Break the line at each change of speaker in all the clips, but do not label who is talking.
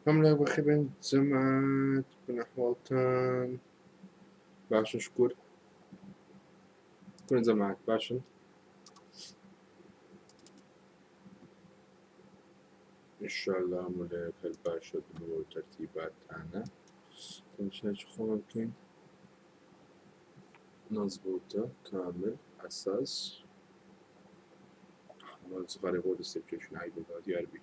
هەم لای بەخێبن جەماعەت بن ئەحواڵتان باشن شکور کون جەماعەت باشن ئینشاءاللە هەموو لایەک هەر باشە بن و تەرتیباتانە تەماشایکی خۆمان بکەین مەزبوتە کامل ئەساس زغارێ بۆ دەستێ بکێشن عیبە با دیار بی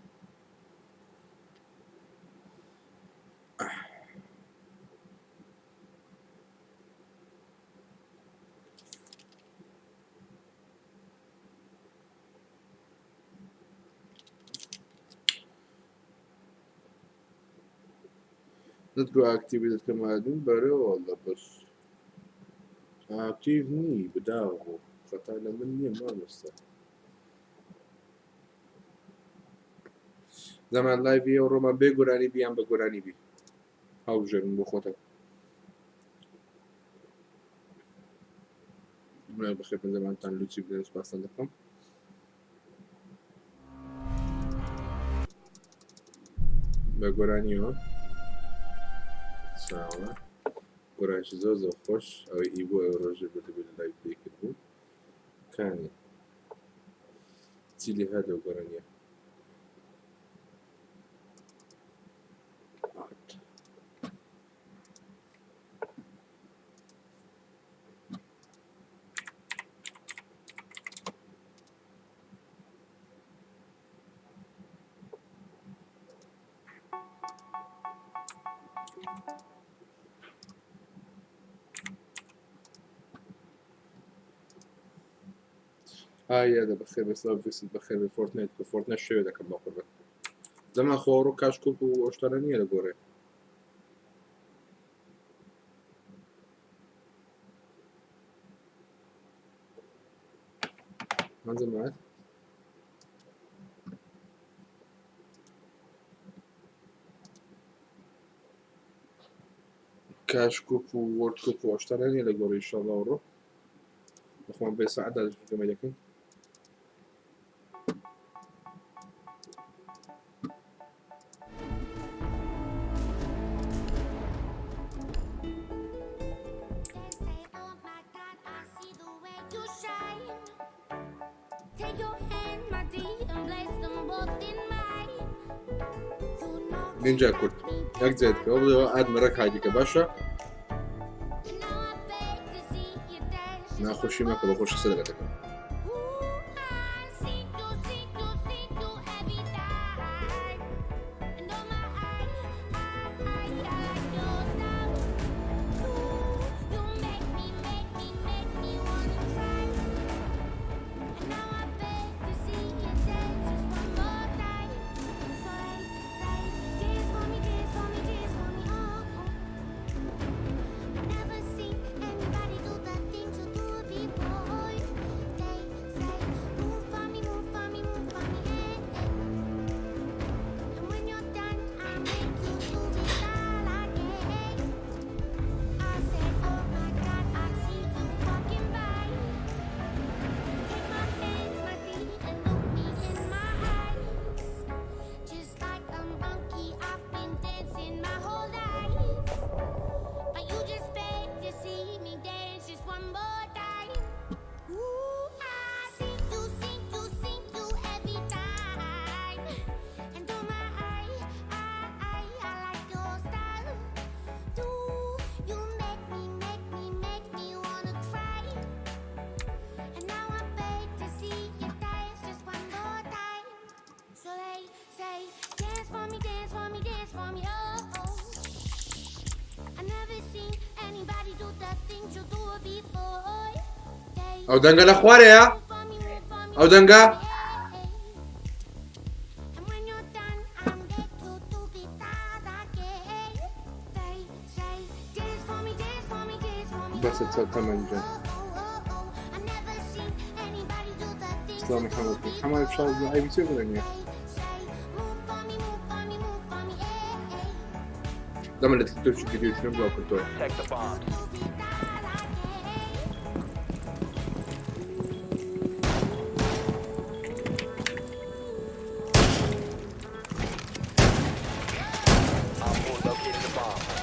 دەتگۆ ئاکتیڤی دەتکەم ئادون بەرە واللە بەس ئاکتیڤ نی بداغۆ خەتا لە من نییە مامۆستا زەمان لایڤی ئەو ڕۆمان بێ گۆرانی بیان بە گۆرانی بی هەڵبژێرن بۆ خۆتە بەخێر بن زەمانتان لوچی بدەن سپاستان دەکەم بە گۆرانیەوە ساوە گۆرانیی زۆر زۆر خۆش ئەوەی ئی بۆ ئەو ڕۆژە بردبوو لە لای پێ کرد بوو کانی چی لێ هات لەو گۆرانیە ئایا دە بەخێر بێ سڵاو ڤیکسل بەخێر بێ فۆرتنایت کە فۆرتنایت شەوێ دەکەم بە قوربان زەمان خۆ ڕۆ کاش کوپ و ئەو شتانە نییە لە گۆڕێ جەماعەت کاش کوپ و وۆرد کوپ و ئەو شتانە نییە لە گۆڕی ئینشاڵڵا ڕۆ بەخۆم بێ سەعات دادەکەمە دەکەین. نینجا کورد یەک جێت کە بڵێەوە ئاد مەرەک هایدیکە باشە ناخۆشی مەکە بە خۆشی سەر دەکەم. ئەو دەنگە لە خوارەیە ئەو دەنگە بەسە تەمەنجە سلام محمد محمد بشار ئەی چێ بڵێنە دەمە لە تیک تۆکی ڤیدیۆ بڵاو کردەوە.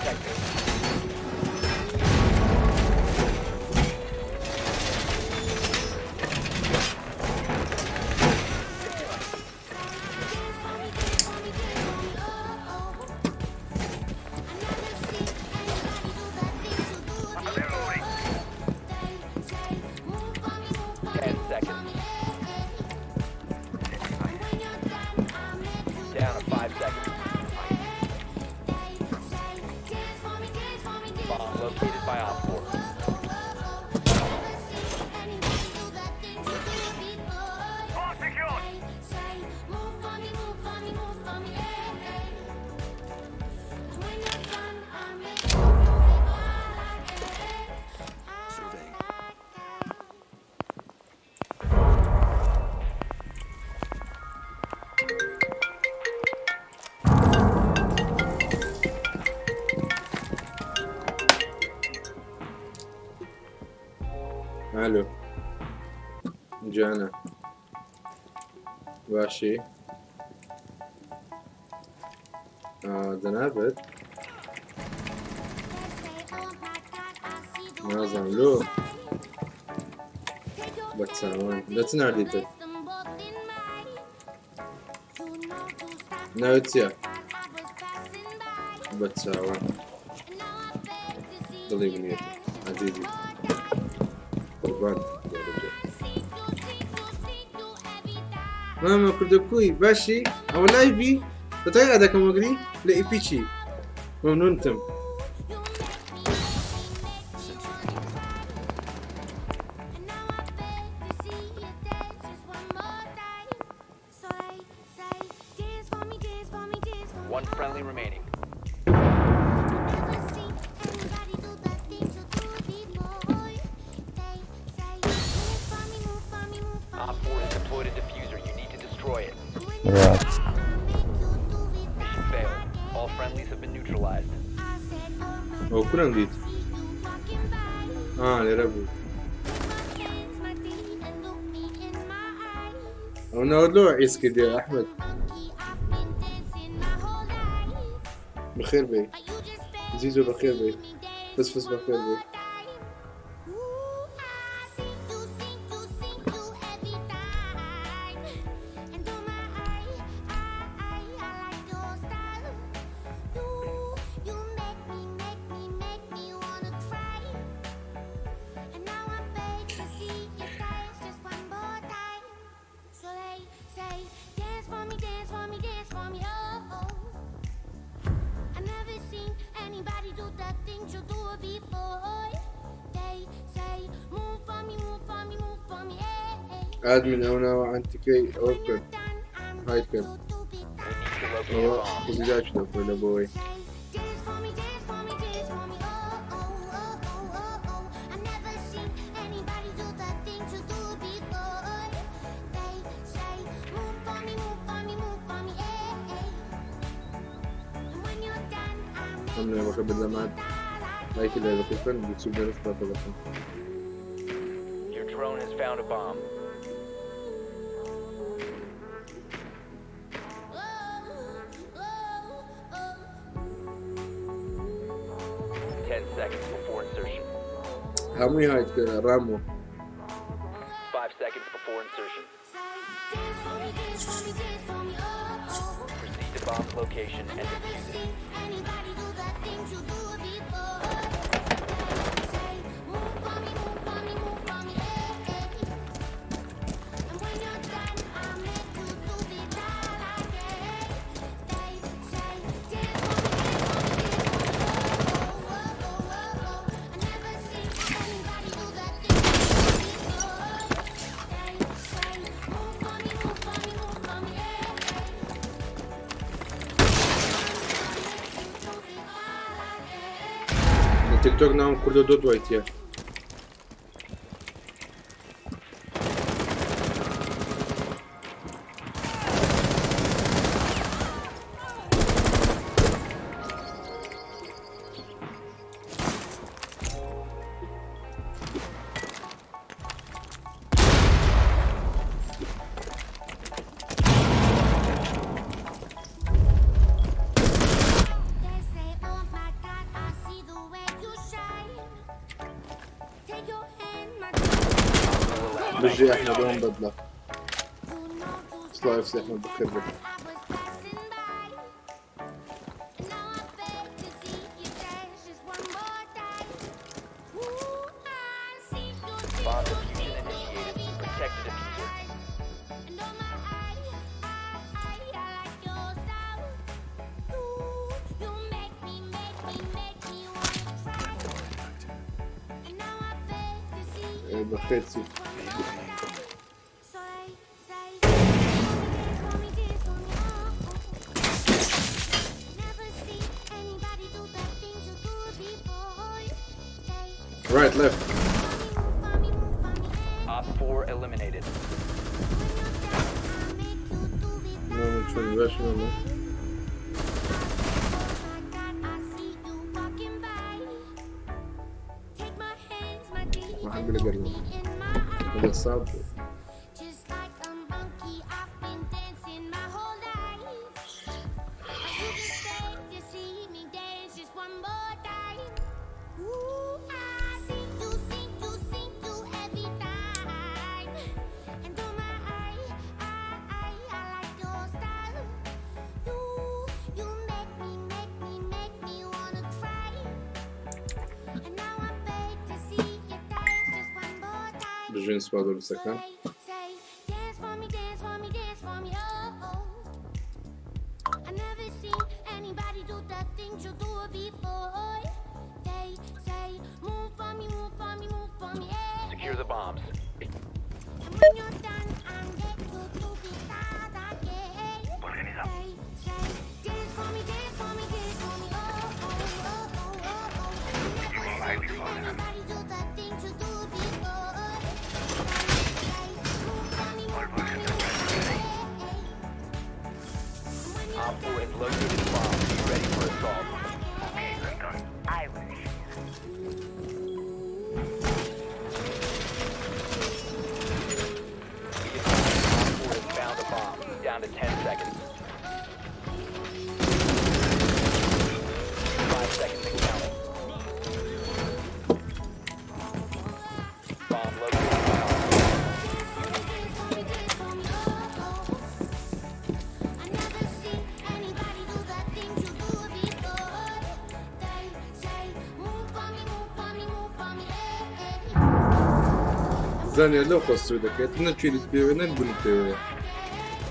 detected. 10 seconds. Down to 5 seconds. Bomb located by OpFor.
ئالۆ جانە باشی جەنابت نازانم لۆ بە چاوان لە چ ناردیتت ناوت چییە بە چاوان دڵی منێت عەزیزی قوربان مامە کوردە کوی باشی ئەوە لایڤی دەتای ئادەکەم وەگری لە ئیپی چی مەمنونتم.
One friendly remaining. OpFor has deployed a defuser. You need to destroy it.
ڕاست.
Mission failed. All friendlies have been neutralized.
ئەوە کورم دیت ئا لێرە بوو ئەو ناوت لۆ عیز کردی ئەحمەد بەخێر بێی زیزۆ بەخێر بێی فس فس بەخێر بێی. ئادمن ئەو ناوە ئەنتیکەی ئەوە بکەن هاید کەن
We need to locate
ئەوە
a bomb.
خودی داچتە خۆی لە بۆی. ئەم ناوەکە بەزەمات لایکی لایڤەکە بکەن یوتیوب دەرس بە بەخن.
Your drone has found a bomb. 10 seconds before insertion.
هەمووی hide کە ڕامۆ.
5 seconds before insertion. Proceed to bomb's location and defuse it.
لە تیکتۆک ناوم کوردە dot وایتیە. بژی ئەحمەد ئەوم بەدڵە. سڵاو ئەفسی ئەحمەد بەخێر بێ.
Bomb diffusion initiated. Protect the diffuser.
بەخێر چی؟ Right, left.
Op 4 eliminated.
مامە چۆنی باشی مامە؟ محل بلا قرمة هذا صعب. بژین سوپاس بۆ لوسەکان.
Secure the bombs. Op 4 has located a bomb. Be ready for assault. Be advised, Op 4 has found a bomb. Down to 10 seconds. 5 seconds and counting. Bomb located by Op
زانیار لەو خۆ سوودەکەیت نە کوێریت پێوە نە گونت پێوەیە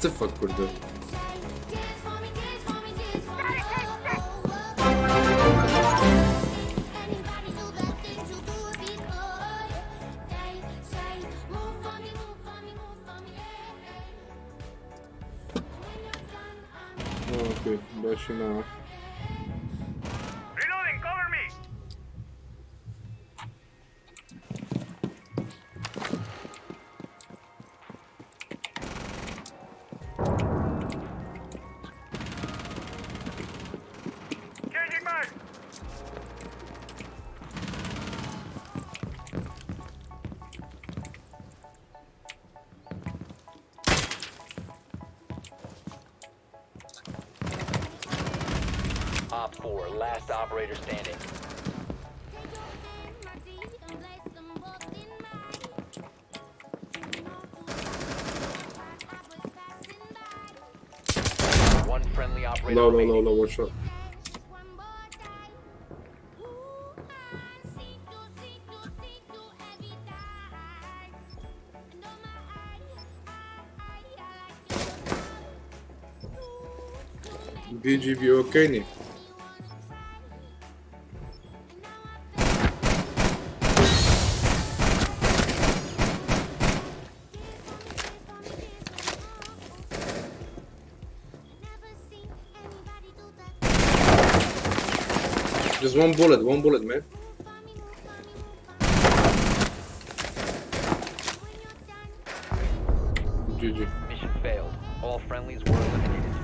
تفەک کوردە. ئۆکەی باشی ماوە.
Reloading, cover me! Changing mag!
Op 4, last operator standing. One friendly operator
low low low
remaining.
low one shot. BGB okay نی. Just one bullet, one bullet, man. GG.
Mission failed. All friendlies were eliminated.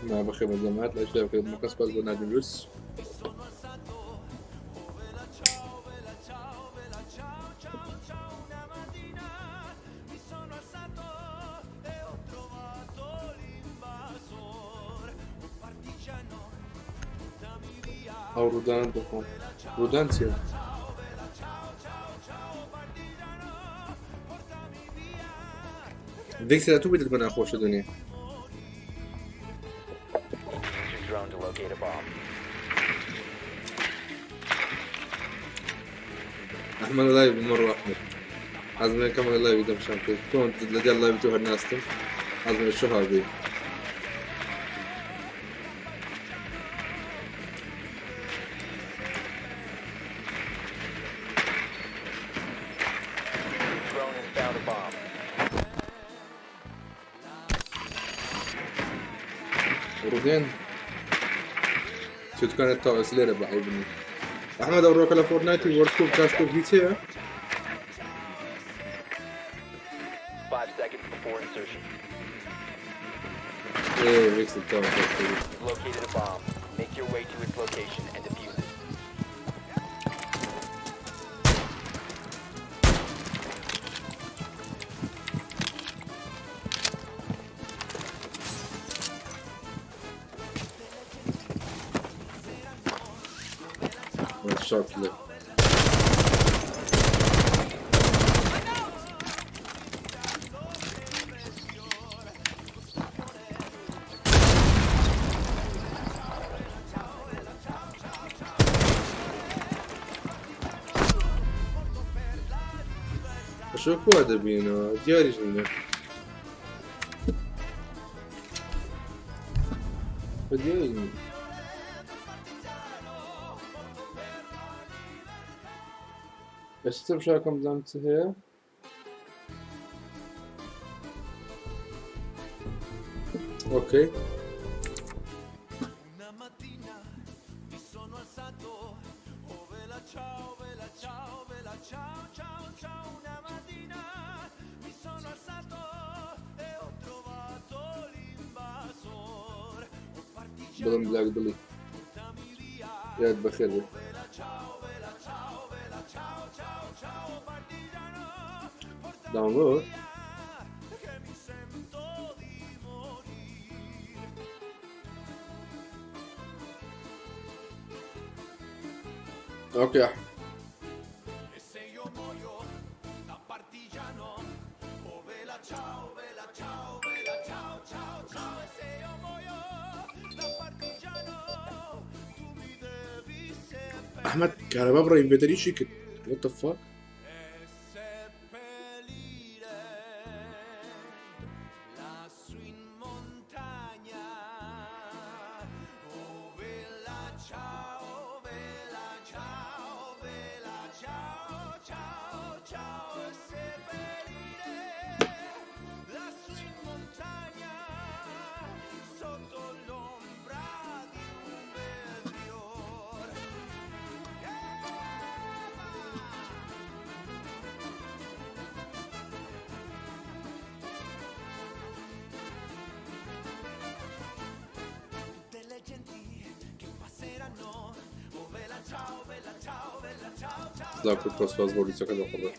ما بەخێ بە جەماعەت لای شای بکرێت مەکە سپاس بۆ نادین لوس. ئەو ڕوودانە دەخۆم ڕوودان چییە؟ ڤیکسەر تو بیتت بە ناخۆشە دنیا.
Need to use your drone to locate a bomb.
ئەحمەد لای بمەڕۆ ئەحمەد حەزم کەم لای بدەم شان پێ تۆن لەگەڵ لای تۆ هەر ناستم حەزم شو هاوبێ.
Your drone has found a bomb.
ڕودێن چتکانە تا ئەس لێرە بە عیبنی ئەحمەد ئەو ڕۆکە لە فۆرتنایت و وۆرد کوپ کاش کوپ هیچ هەیە؟
5 seconds before insertion.
ئێ ویکسل تا
You've located a bomb. Make your way to its location and defuse it.
شارت لێ شو کوا دەبینەوە دیاریش نییە بە دیاری نییە. ئێستا شاکەم بزانم چ هەیە. ئۆکەی بڵم بلاک دڵی یاد بەخێر بێ. داونلۆد ئۆکەی ئەح ئەحمەد کارەبا بڕە ئینڤێتەریشی کرد What the fuck؟ سڵاو کورد سپاس بۆ لیسەکە دەخۆڵێ.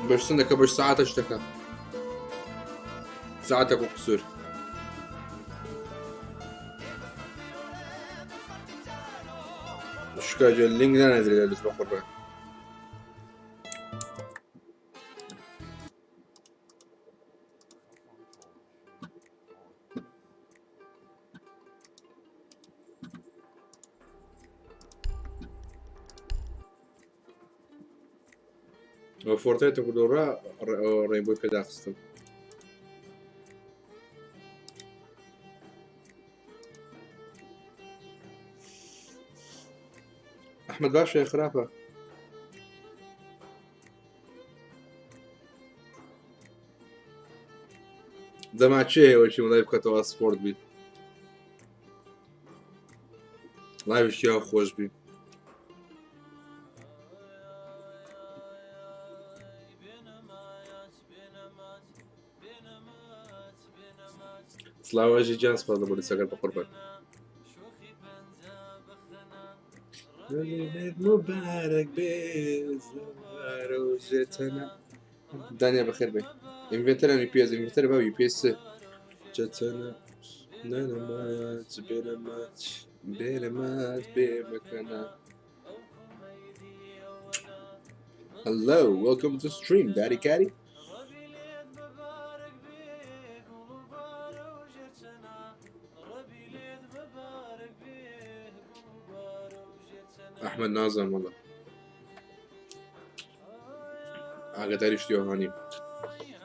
بەش چەندەکە بەش سەعاتە شتەکە سەعاتێک و قسوور. شکاجە لینک نانێدرێ لە لەس بەخۆ بێ. فۆرتنایت کردۆڕا ڕێنبۆی پێداخستم. ئەحمەد باشە یا خراپە؟ دەما چێ هەیە وەکی مەلای بکاتەوە سپۆرت بیت؟ ڵایڤێکی وا خۆش بی. سڵاو ئەژی گیان سپاس لە بۆلیسەکەت بەقوربان. مبارک بێ ڕۆژێتەنە دانیا بەخێر بێ ئینڤێنتەر ئەمی پێ ئینڤێنتەر باوی پێ سێ جەتەنە نەنەماچ بێنەماچ بێنەماچ بێ مەکەنە Hello, welcome to stream, Daddy Caddy. ئەحمد نازانم وەڵا ئاگاداری شتی ئەوها نیم.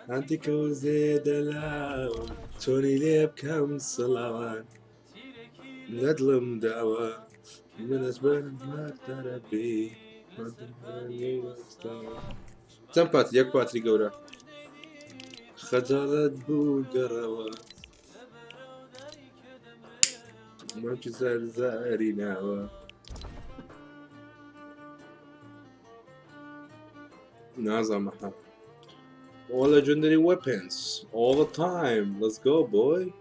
ئەنتیکە و زێدەلاو چۆنی لێ بکەم سڵاوان لە دڵم داوە من ئەزبەر مەردەرەبی چەند پاتری یەک پاتری گەورە خەجاڵەت بوو گەڕەوە مەمکی زار زاری ناوە نازانم مەحا All legendary weapons all the time. Let's go, boy.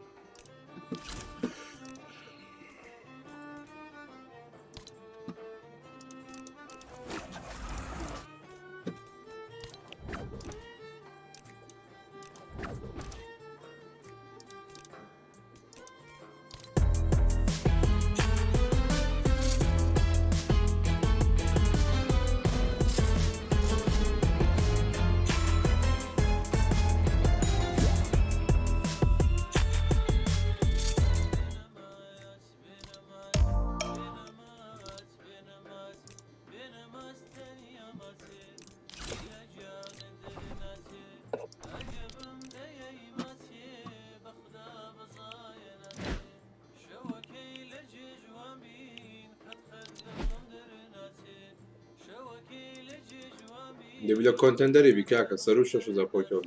دەبی لە کۆنتێندەری بی کاکە سەرو 6000 پۆکێڵ.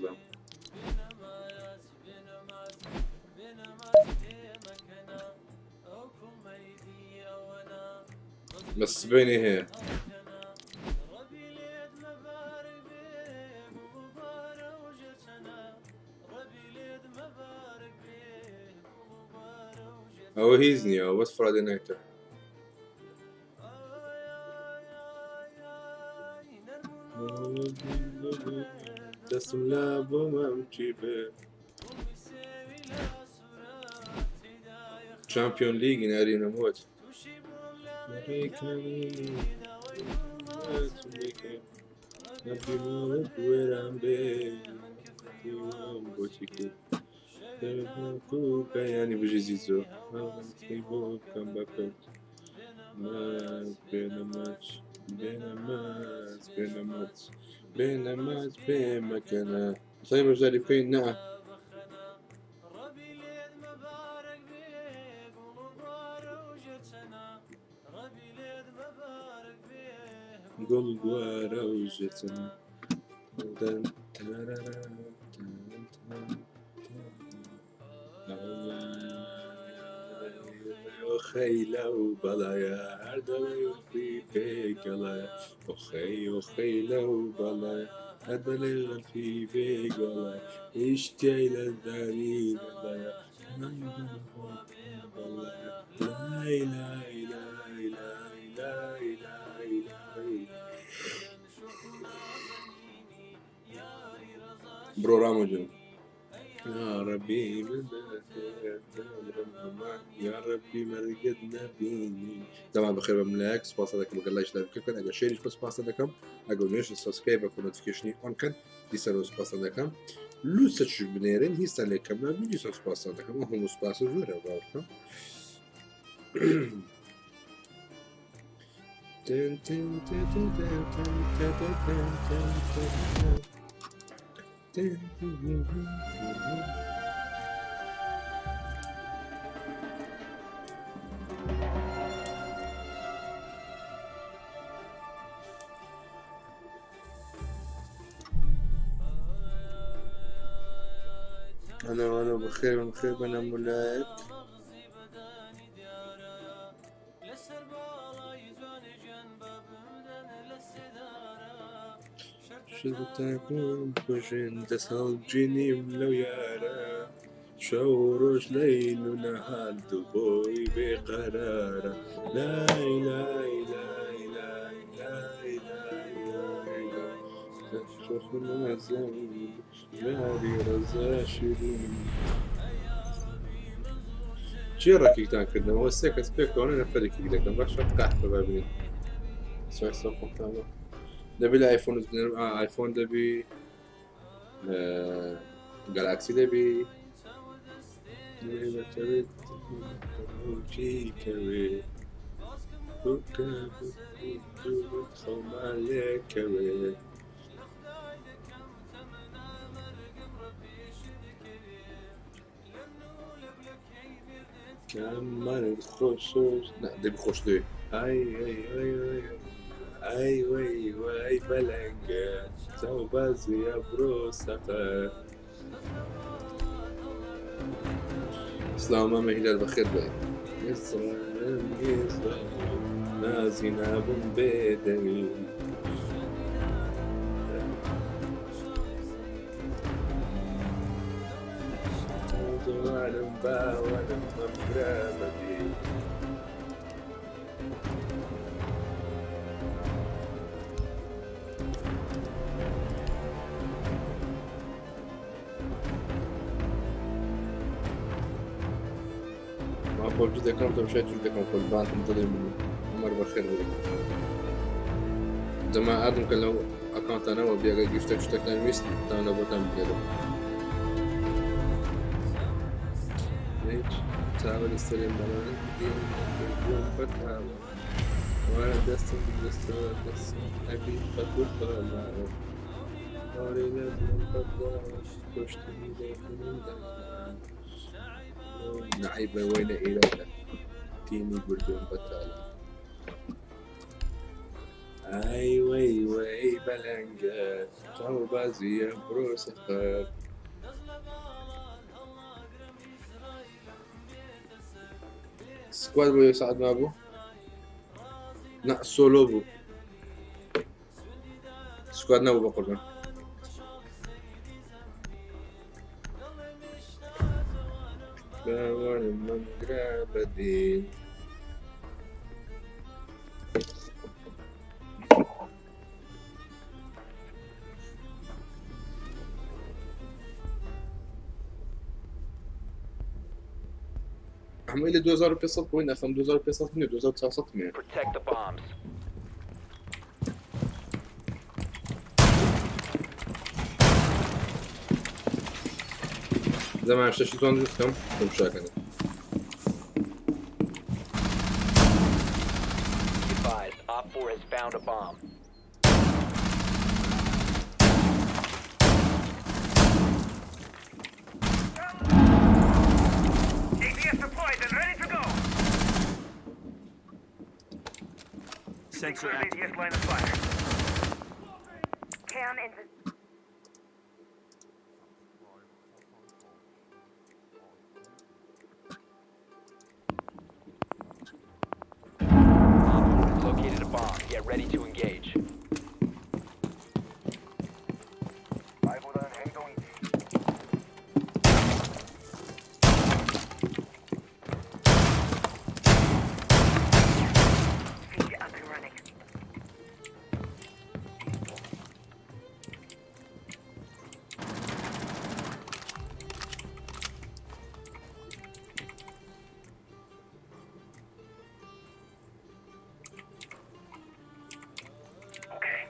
بەس سبەینێ هەیە. ئەوە هیچ نییە ئەوە بەس فرایدەی نایتە. دەستم لا بۆ مەمکی بێ چامپیۆن لیگی ناری نەموت بەیانی بژی زیزۆ بۆ بکەم بە پرد بێنە ماچ بێنە ماچ بێنە ماچ بێنە ماچ بێ مەکەنە سای بەشداری بکەین نا گوڵ گوارە و ژێچەنە دەن خەیلە و بەڵایە هەر دەڵێ پێگەڵایە ئۆخەی ئۆخەی لەو بەڵایە هەر دەڵێ غەلفی بێگەڵایە ئیشتیای لە دانی دەڵایە لای لای لای لای لای لای لای برو رامو جون يا ربي يا ربي مرقدنا بيني طبعا بخير بملاك سپاس دەکەم ئەگەر لایک لای بکەن ئەگەر شێریش بە سپاس دەکەم ئەگەر نوێش سبسکرایب بکەن نۆتیفیکەشنی ئۆن کەن دیسانەوە سپاس دەکەم لوسە چ بنێرن هیچتان لێ کەم نابی دیسان سپاس دەکەم ئەو هەموو سپاسە زۆرە باوەڕکەم تن تن تن تن تن تن تن تن تن تن تن. أنا وأنا بخير بخير أنا ملاك. تاکم بکوژن دەست هەڵگینیم لەو یارە شەو ڕۆژ لەیل و نەهار دڵ بۆی بێقەرارە لای لای لای لای لای لای لای لای یاری ڕەزا شیرین چی ڕەکیتان کردنەوە سێ کەس پێکەوە نەفەرێکی دەکەم باشە قاحپە بابین دەبی لە ئایفۆن ئایفۆن دەبی گەلاکسی دەبی خەومان لێکەوێ کەمانت خۆش دەبی خۆش دەوێ ئای ئای ئای ئای ئای وەی وای بەلەنگە چاو بازی ئەبرۆ سەقەر سلااو مامە هیلال بەخێر بێ نازی نابم بێدەوی جوانم باوەنم مەمرامەدی ما پۆبجی دەکەم تەمشای توش دەکەم قوربانتم دڵی من عمر بەخێر بێ جەما ئادم کە لەو ئەکاونتانەوە بێگە گیفتێک شتێکتان ویست تان لە بۆتان بگێرم چاوە لەسەرێن بەڵام بەتاوە وارە دەستم دەستەوە دەستم ئەبی بەگوڵ نعیبە وەینە ئێرانە تیمی بردوون بەتاڵە ئای وەی وەی بەلەنگە چاو بازیە برۆ سەفەر سکواد بۆ یە سعات مابوو نا سۆلۆ بوو سکواد نەبوو بە قوربان باوەڕم مەمگرە بەدین هەمووی لە 2500 بووین ئەخەم 2500 نیە 2400 نیە
Protect the bombs.
زەمان شتەشی جوان دروست کەم تەمشاکەن
Be advised, Op 4 has found a bomb.
APS deployed and ready to go.
Sensor
Clear
activated.
ATS line of fire. Cam in
Op 4 has located a bomb. Get ready to engage.
Feed up and running. Okay.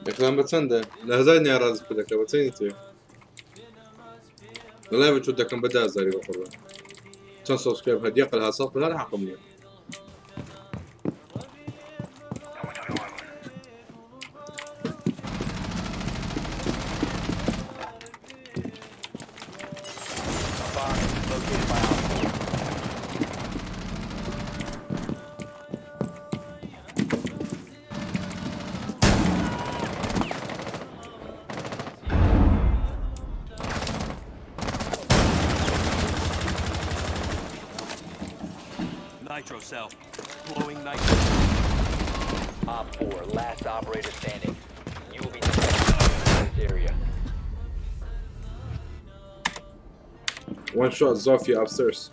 یەکلام بە چەندە لە هەزار نیان ڕازی پێ دەکە بە چەندی تێ وەڵای بە چۆ دەکەم بە دازاری بە قوربان چەند سبسکرایب هەدیە قەل هەسەد هەر حەقم نییە
A bomb has been located by Op 4.
Nitro cell. Blowing nitro.
Op 4, last operator standing. You will be detected in this area.
One shot Zofia upstairs.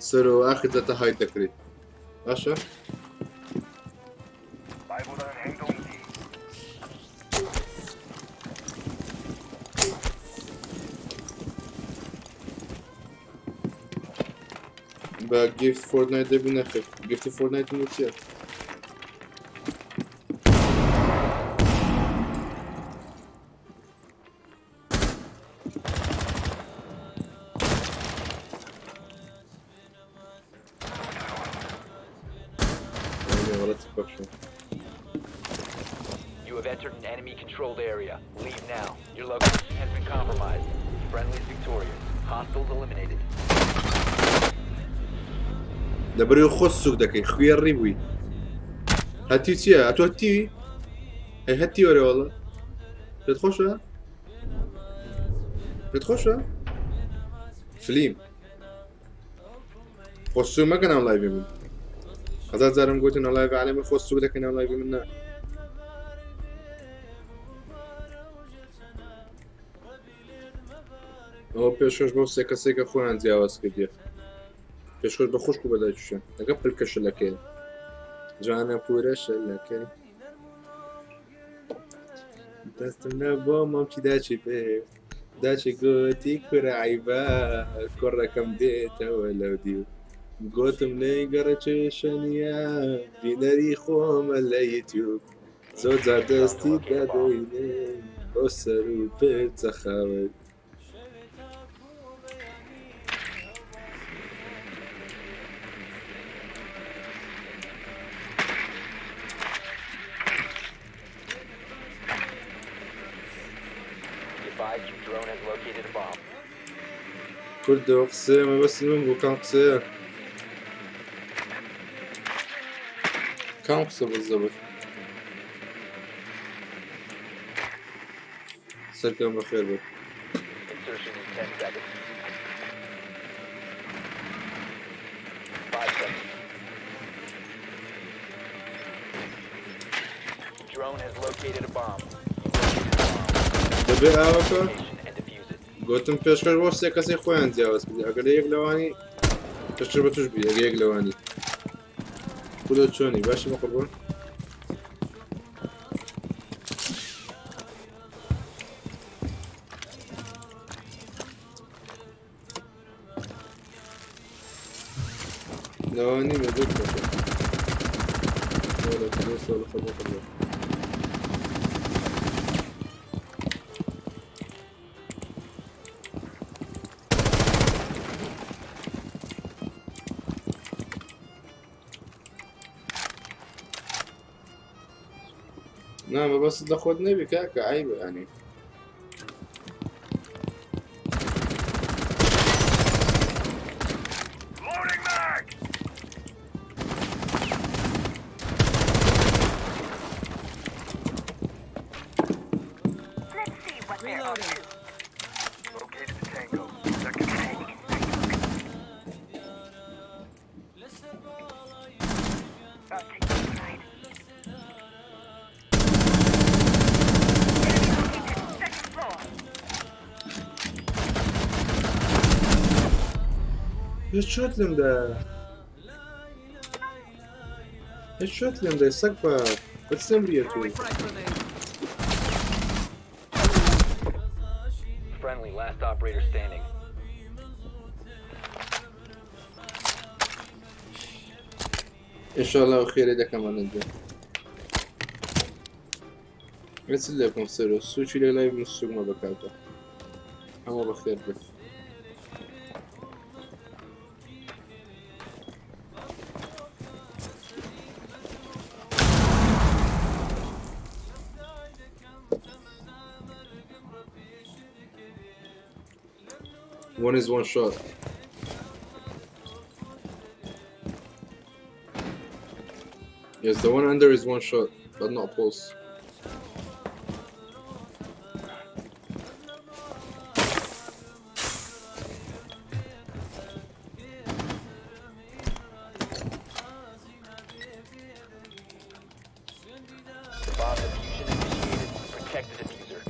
سەرۆ ئاخر دەتە های دەکرێت باشە
말보다는 행동이지.
بە گیفت فۆرتنایت دەبی نەخێر گیفتی فۆرتنایت من چییە غلطی بەخشم
You have entered an enemy-controlled area. Leave now. Your location has been compromised. Friendlies victorious. Hostiles eliminated.
لەبەرەوەی خۆت سوک دەکەی خوێڕی بووی هەتی چییە ئەتۆ هەتیوی ئەی هەتی وەرە وەڵا پێت خۆشە پێت خۆشە فلیم خۆ سوک مەکە ناو لایڤی من هەزار جارم گوتی ناو لایڤ عالەمی خۆ سوک دەکەی ناو لایڤی من نا ئەوە پێشکەش بەو سێ کەسێکە خۆیان جیاواز کردیە پێشکەش بە خوشک و بە دایکیشیان لەگە پلکە شلەکەی جوانە پورە شلەکەی دەستم لە بۆ مامچی داچی پێ داچی گوتی کورە عیبە کوڕەکەم دێتەوە لەو دیو گوتم لێی گەڕەکێ شەنیە بینەری خۆمە لە یوتیوب زۆر جار دەستی دادەینێ بۆ سەر و پێچە خاوەی
Be advised your drone has located a bomb.
کوردەوە قسەیە مەبەستی من بوو کام قسەیە کام قسە بالضبط سەرکەم بەخێر بێت
Insertion in 10 seconds. 5 seconds. Drone has located a bomb. You located a bomb.
دەبێ ئاوەکە
Location and defuse it.
گوتم پێشکەش بۆ سێ کەسی خۆیان جیاواز کردی ئەگەر یەک لەوانی پێشکەش بە توش بی ئەگەر یەک لەوانی کورە چۆنی باشی بە قوربان لەوانی بە زۆر خۆشە وەرە زۆر ساڵ خەبە قوربان نا مەبەست لە خۆت نەبی کاکە عیبە ینی
Loading mag! Let's see what they're up to. Located the tango. Second floor. I'll take this side. Enemy located. Second floor.
هیچ شۆت لێم دا هیچ شۆت لێم دای سەگ بە بەچ نەمریە تو
Throwing frag grenade.
Friendly, last operator standing.
ئینشاءڵڵا خێرێ دەکەمە نەندێ چ لێ بکەم سەرۆ سوچی لە لای من سوگمە بەکاتە هەموو بەخێر بێت One is one shot. Yes, the one under is one shot, but not pulse.
Bomb defusion initiated. Protect the defuser.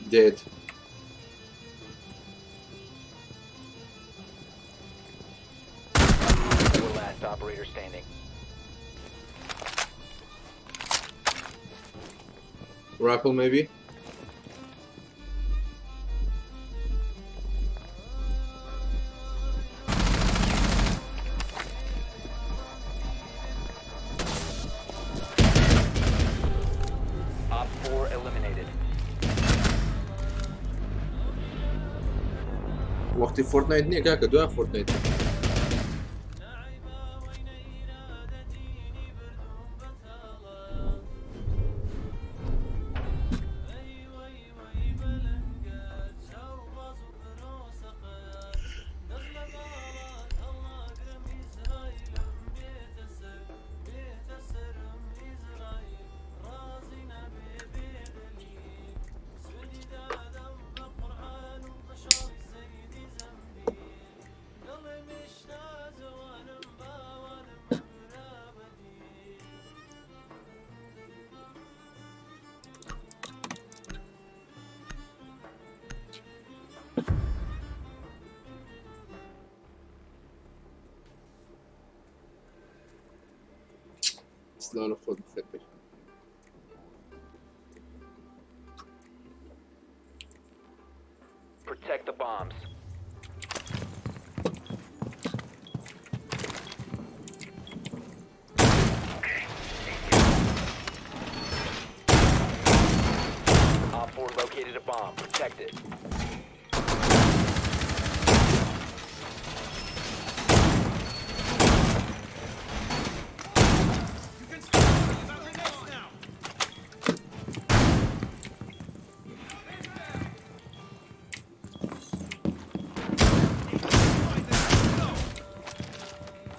Dead.
Your last operator standing.
Rappel maybe?
Op 4 eliminated.
وەختی فۆرتنایت نییە کاکە دوای فۆرتنایت. سلاو لە خۆت بخێر بێ.
Protect the bombs. Op 4 located a bomb. Protect it.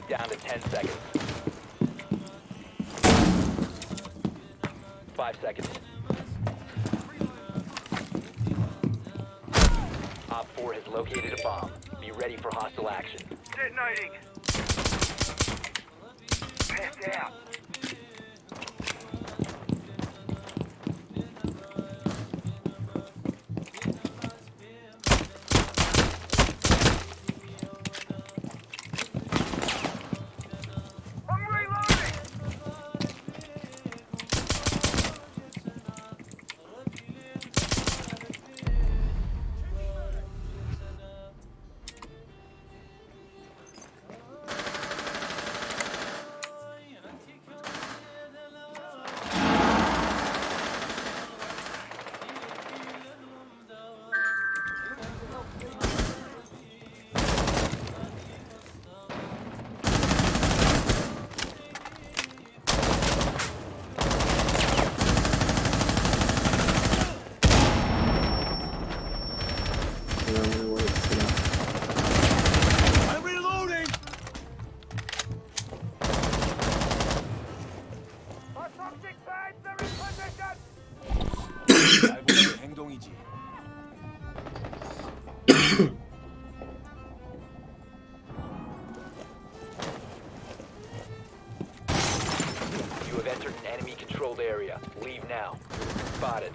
Down to 10 seconds. 5 seconds. Op 4 has located a bomb. Be ready for hostile action.
Detonating. Passed out. I'm reloading.
سلام سلام.
I'm reloading!
Our toxic bags are in position.
날 보는 행동이지.
You have entered an enemy controlled area. Leave now. Spotted.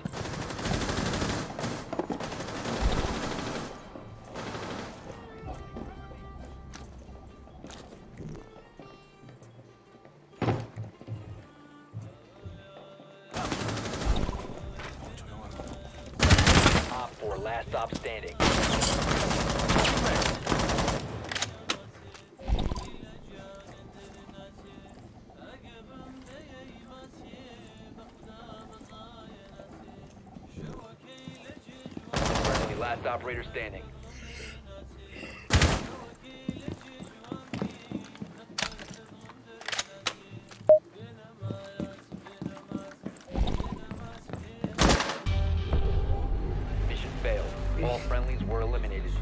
Op 4, last stop standing. Friendly, last operator standing. Mission failed. All friendlies were eliminated.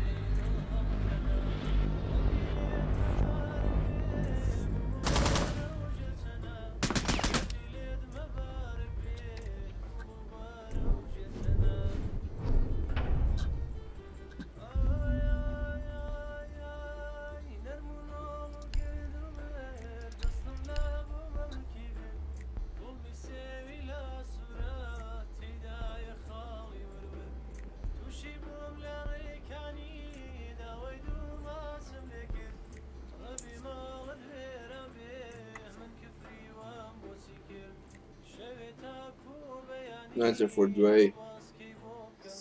ناچم فۆر دوایی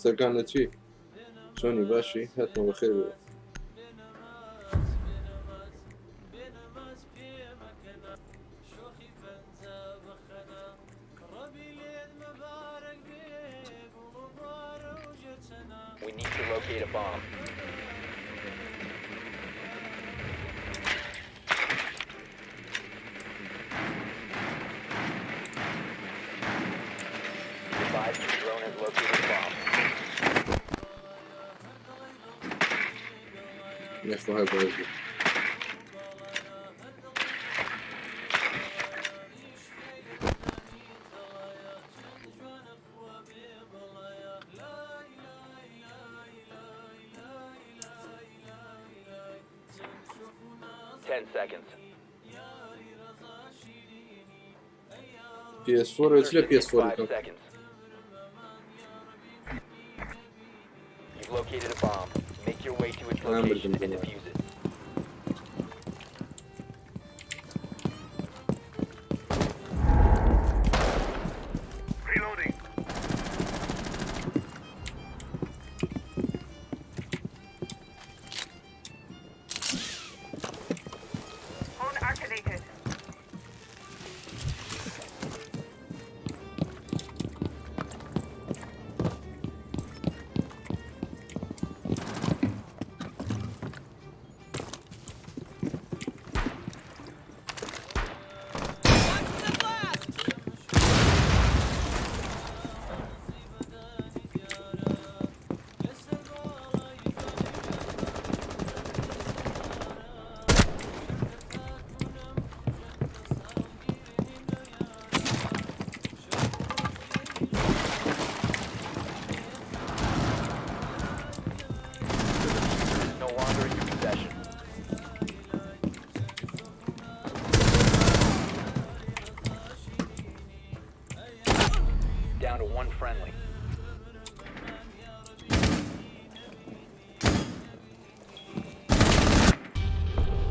سەرکان لە چی چۆنی باشی هاتمە بەخێر بێ.
We need to locate a bomb. Advise your drone has located a bomb.
یاخوا هەر بەڕێز بێت.
10 seconds.
PS4 چ لە
Insertion in
PS4
5
بکەم
seconds. You've located a bomb. Make your way to its
I'm
location and
gonna-
defuse it.
Reloading. Phone activated.
The defuser is no longer in your possession. Down to one friendly.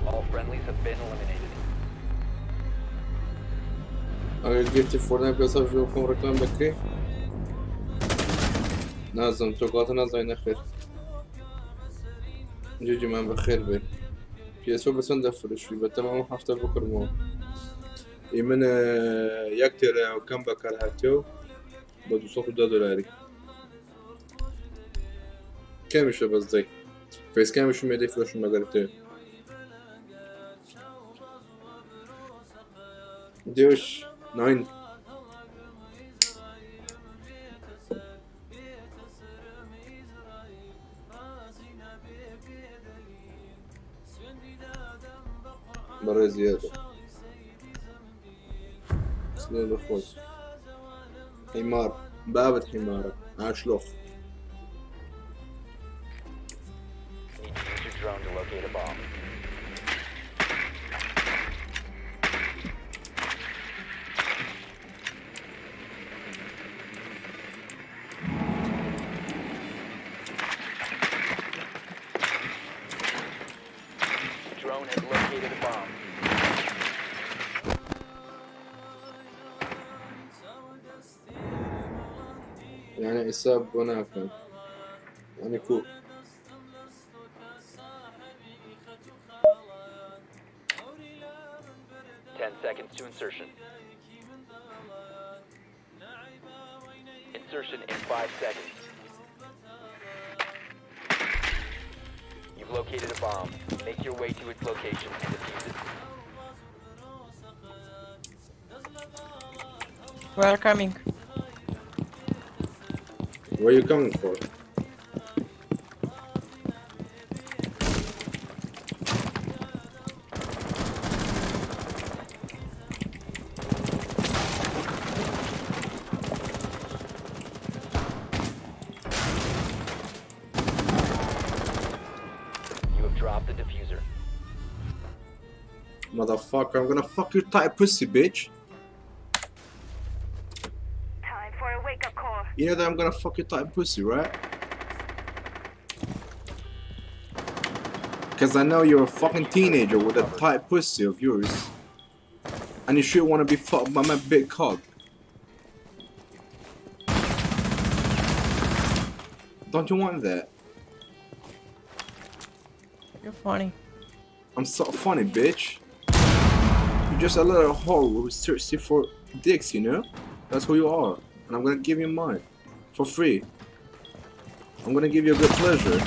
All friendlies have been eliminated.
ئەگەر gift ی Fortnite بەسەر ژۆ بکەم ڕێکلام دەکرێ نازم تۆ کاتە نازای نەخێر جوجیمان بەخێر بێ PS4 بەچەند دەفرۆشی بە تەمام هەفتە بکڕمەوە ئی من یەک تێرە و کەم بەکار هاتیەوە بە 210 دلاری کەمیشە بەس دەی فەیس کامیشم مێ دەیفرۆشم مەگەر تێ دێوش ناین بەڕێ زیادە سلێ بەخۆت حیمار بابت حیمارە ئاشلۆخ
Need to use your drone to locate a bomb. Drone has located a bomb.
یعنی حساب بۆ ناکەم یعنی کو
10 seconds to insertion. Insertion in 5 seconds. You've located a bomb. Make your way to its location and defuse it.
We are coming.
Where you coming for?
You have dropped the defuser.
Motherfucker, I'm gonna fuck your tight pussy, bitch.
Time for a wake-up call.
You know that I'm gonna fuck your tight pussy, right? Cause I know you're a fucking teenager with a tight pussy of yours. And you sure wanna be fucked by my big cock. Don't you want that?
You're funny.
I'm so funny, bitch. You're just a little whore who's thirsty for dicks, you know? That's who you are. And I'm gonna give you mine. For free. I'm gonna give you a good pleasure.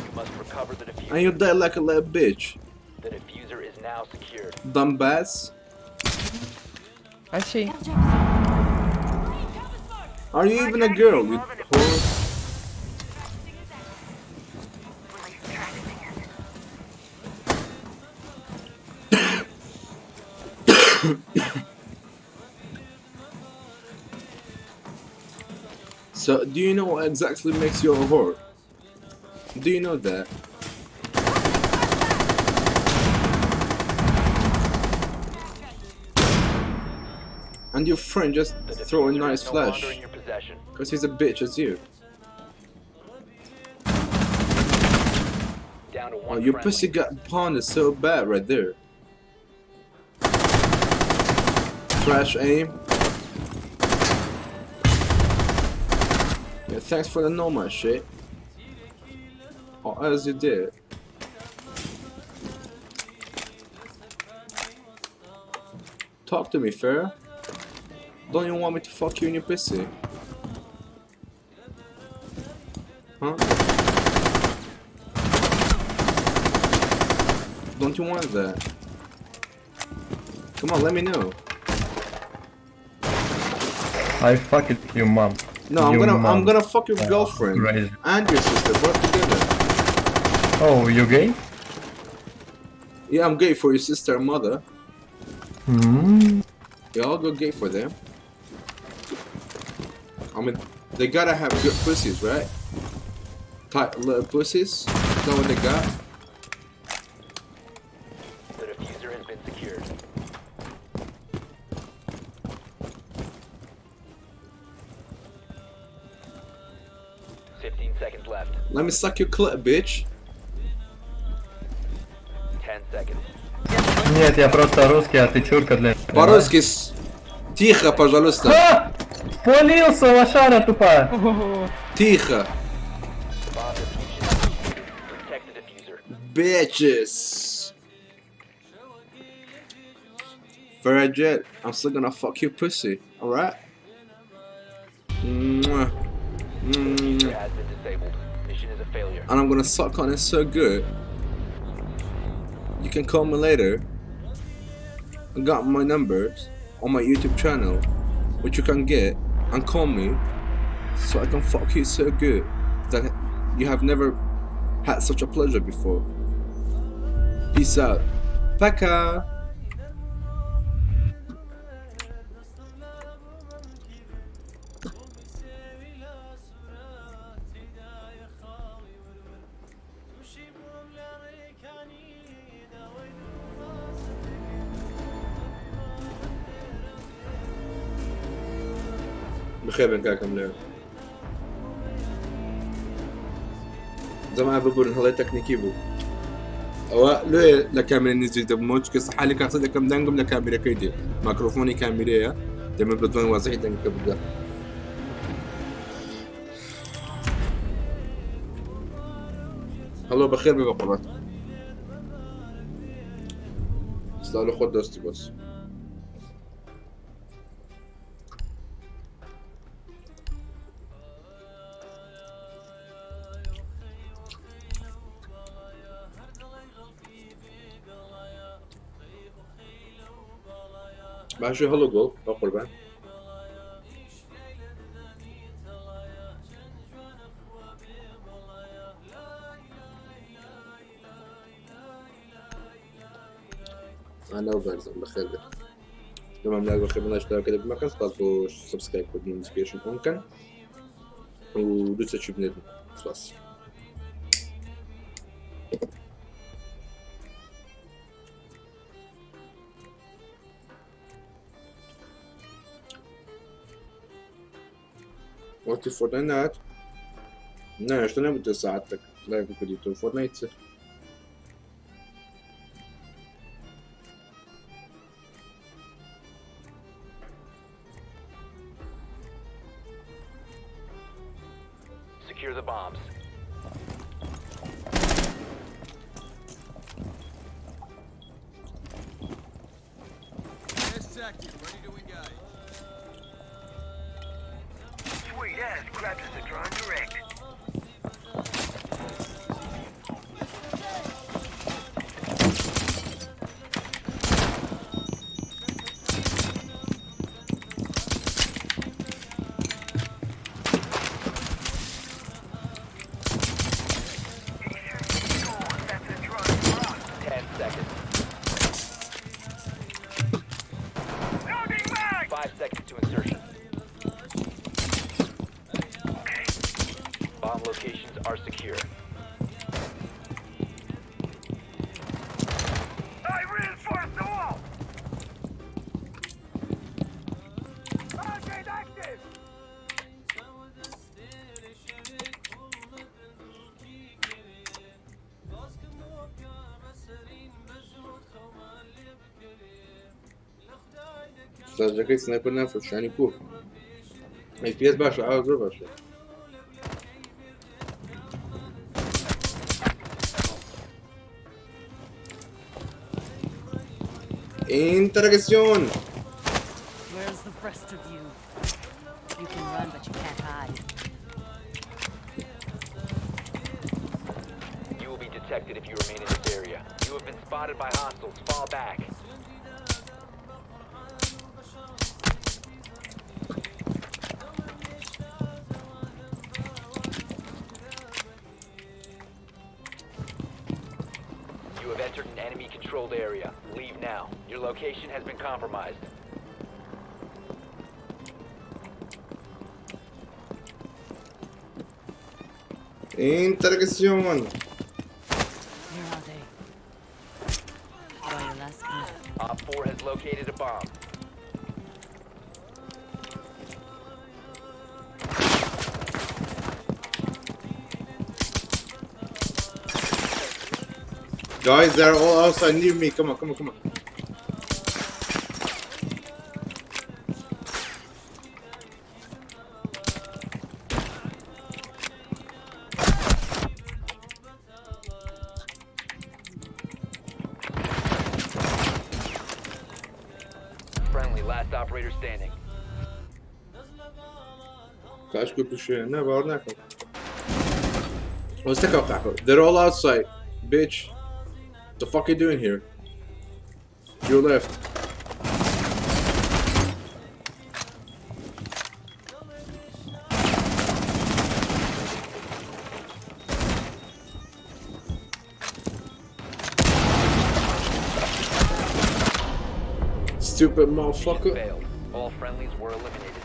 You must recover the defuser.
And you die like a little bitch.
The defuser is now secured.
Dumbass.
I see.
Are you even a girl, you whore?
Release track singers.
So, do you know what exactly makes you a whore? Do you know that? And your friend just
The
throw a
defuser
nice
is no
flash.
longer in your possession.
Because he's a bitch as you.
Down to
Oh,
one
your
friendly.
pussy got pounded so bad right there. Trash aim. Yeah, thanks for the normal shit. Or as you did. Talk to me, fair. Don't you want me to fuck you in your pussy? Huh? Don't you want that? Come on, let me know.
I fuck it, your mom.
No, I'm
Your
gonna I'm
mom.
gonna fuck your girlfriend
Crazy.
and your sister both together.
Oh, you gay?
Yeah, I'm gay for your sister and mother.
Hmm.
Yeah, I'll go gay for them. I mean, they gotta have good pussies, right? Tight little pussies. Is that what they got?
The defuser has been secured. 15 seconds left.
Let me suck your clit, bitch.
10 seconds.
Нет, я просто русский, а ты чурка для...
По-русски с... Тихо, пожалуйста.
А! Полился, лошара тупая!
Тихо.
Bomb defusion. Protect the defuser.
Bitches. Farrah Jet, I'm still gonna fuck your pussy, alright? Mwah.
Defuser
Mwah.
has been disabled. Mission is a failure.
And I'm gonna suck on it so good. You can call me later. I got my numbers on my YouTube channel, which you can get and call me so I can fuck you so good that you have never had such a pleasure before. Peace out. Paka! بخێربێن کاکەم لێ زەما ببورن هەڵەی تەکنیکی بوو ئەوە لێ لە کامێرە نزیک دەبمەوە چونکە سەحالی کە قسە دەکەم دەنگم لە کامێرەکەی دێ مایکرۆفۆنی کامێرەیە دەمە بتوانین وازحی دەنگەکە بگە هەڵۆ بەخێر بێ بە قوڕەت سلاو لە خۆت دۆستی بۆس باشە هەڵۆ گۆڵ بە قوربان ئەناو بەرزم بەخێر بێت دەمام لاگ بەخێر بناش داکە دەبمەکەن سپاس بۆ سبسکرایب کردن نوتیفیکەیشن ئۆن کەن و دوو چەکی بنێرن سپاس. وەختی فۆرتنایت نهات؟ نا هێشتا نەبووتە ساعتێک لایک کردی تۆ فۆرتنایت چ؟
Secure the bombs.
Yes, active. Ready to engage.
Sweet ass grabs the drone direct. That's a drone for us.
10 seconds.
Loading mag!
5 seconds to insertion. Bomb locations are secure.
I reinforced the wall! Barricade active!
شارجەکەی sniper نافرۆشانی کو FPS باشە ئاوا زۆر باشە. Interrogación.
Where's the rest of you? You can run, but you can't hide.
You will be detected if you remain in this area. You have been spotted by hostiles. Fall back. You have entered an enemy-controlled area. Leave now. Your location has been compromised.
Interrogación.
Where are they? Draw your last breath.
Op 4 has located a bomb.
Guys, they're all outside near me. Come on, come on, come on.
Friendly, last operator standing.
کاش کو نه باور نکن. Let's take out that. They're all outside, bitch. The fuck you doing here? Your left. Stupid motherfucker.
Failed. All friendlies were eliminated.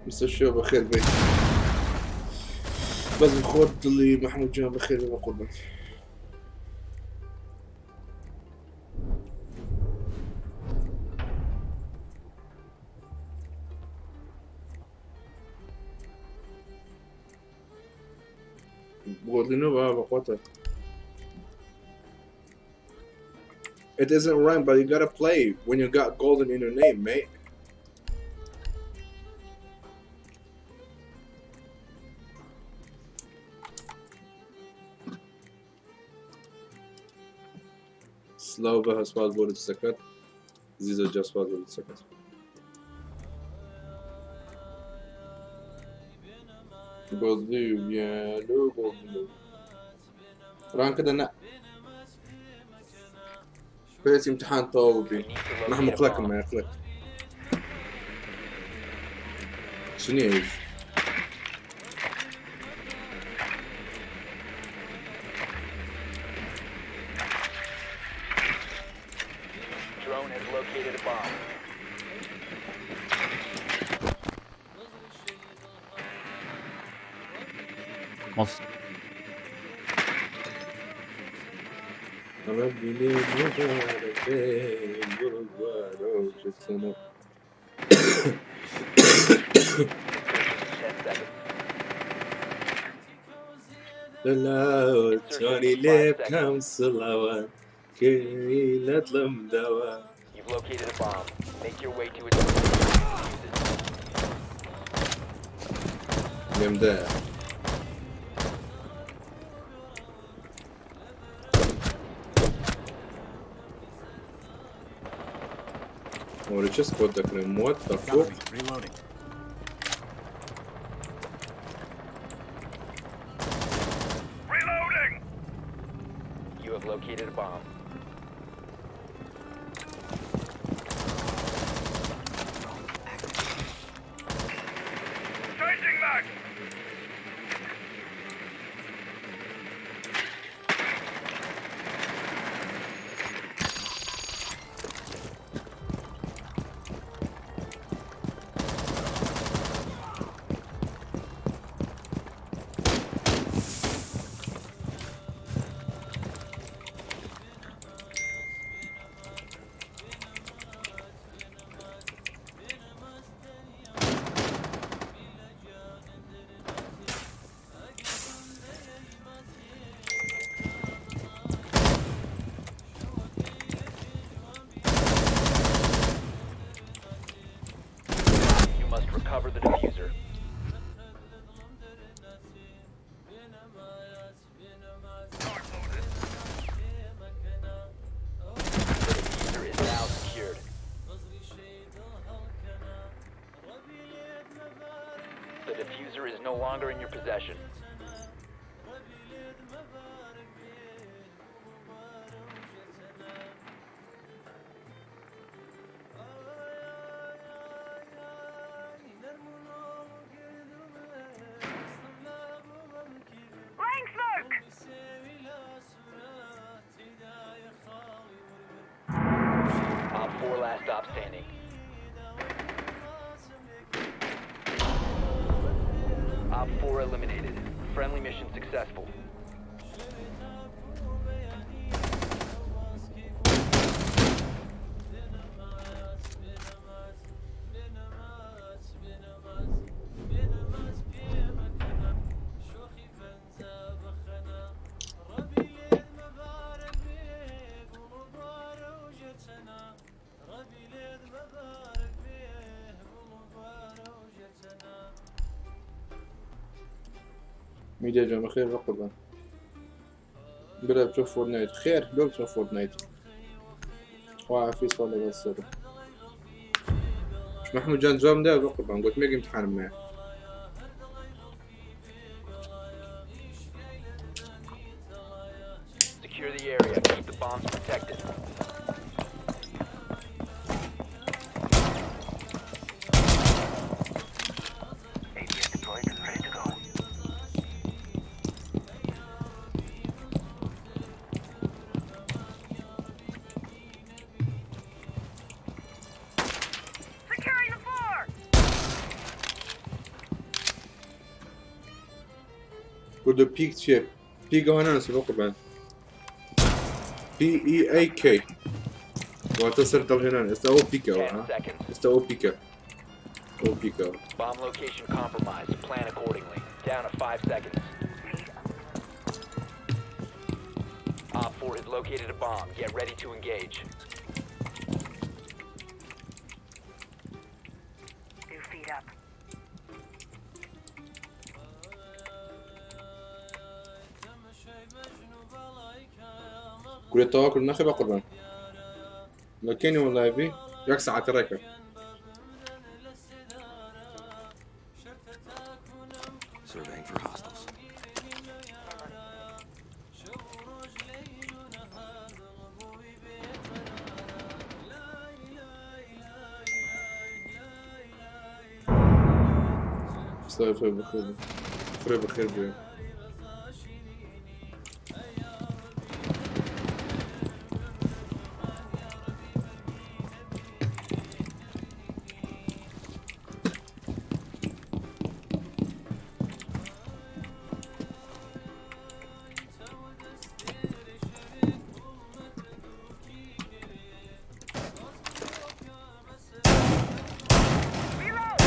مستر شو بخير بي بس بخوت اللي محمود جان بخير بما قربك. بقول لي بقوتك. It isn't right, but you gotta play when you got golden in your name, mate. سلاو بە سوپاس بۆ لەسەکەت زیزە جا سوپاس بۆ لەسەکەت. گۆزلی بیانو گۆزلی ڕانکە دەنا بس امتحان طوبي ما مقلق ما يقلق شنو
Drone has located a bomb.
ربي لي مبارك سنة.
10 seconds.
لا توني ليب كم صلوات كي لا تلم دوا.
You've located a bomb. Make your way to its location and defuse it.
لێمدایە. ئەوە چ سپۆت دەکرێن مۆت
Cover
تەفۆق
me. Reloading.
Reloading!
You have located a bomb.
Changing mag!
You must recover the diffuser. The diffuser is now secured. The diffuser is no longer in your possession.
Laying smoke!
Op 4 last stop standing. Op 4 eliminated. Friendly mission successful.
میدیا جان بەخێر بە قوربان برا بچۆ فۆرتنایت خێر لۆ بچۆ فۆرتنایت خوا عافی سوال لەگەڵ سەر محمود جان جواب دا بە قوربان گوتمێک امتحانم مایە.
Secure the area. Keep the bombs protected.
APS deployed and ready to go. Securing the floor!
کوردە پیک چییە؟ پیک ئەوە نانووسی بە قوربان پی ئی ئەی کەی واتە سەر دڵهێنان ئێستا ئەو پیکەوە
10 seconds.
ئێستا ئەو پیکە ئەو پیکەوە
Bomb location compromised. Plan accordingly. Down to 5 seconds. Op 4 has located a bomb. Get ready to engage.
New feet up.
کورە تەواو کرد نەخێ بە قوربان لە کێنی وەڵایبی یەک سەعاتە ڕێکە
Surveying for hostiles.
سڵاوی خۆی بەخێر بێ. خۆی بەخێر بێ.
Reload!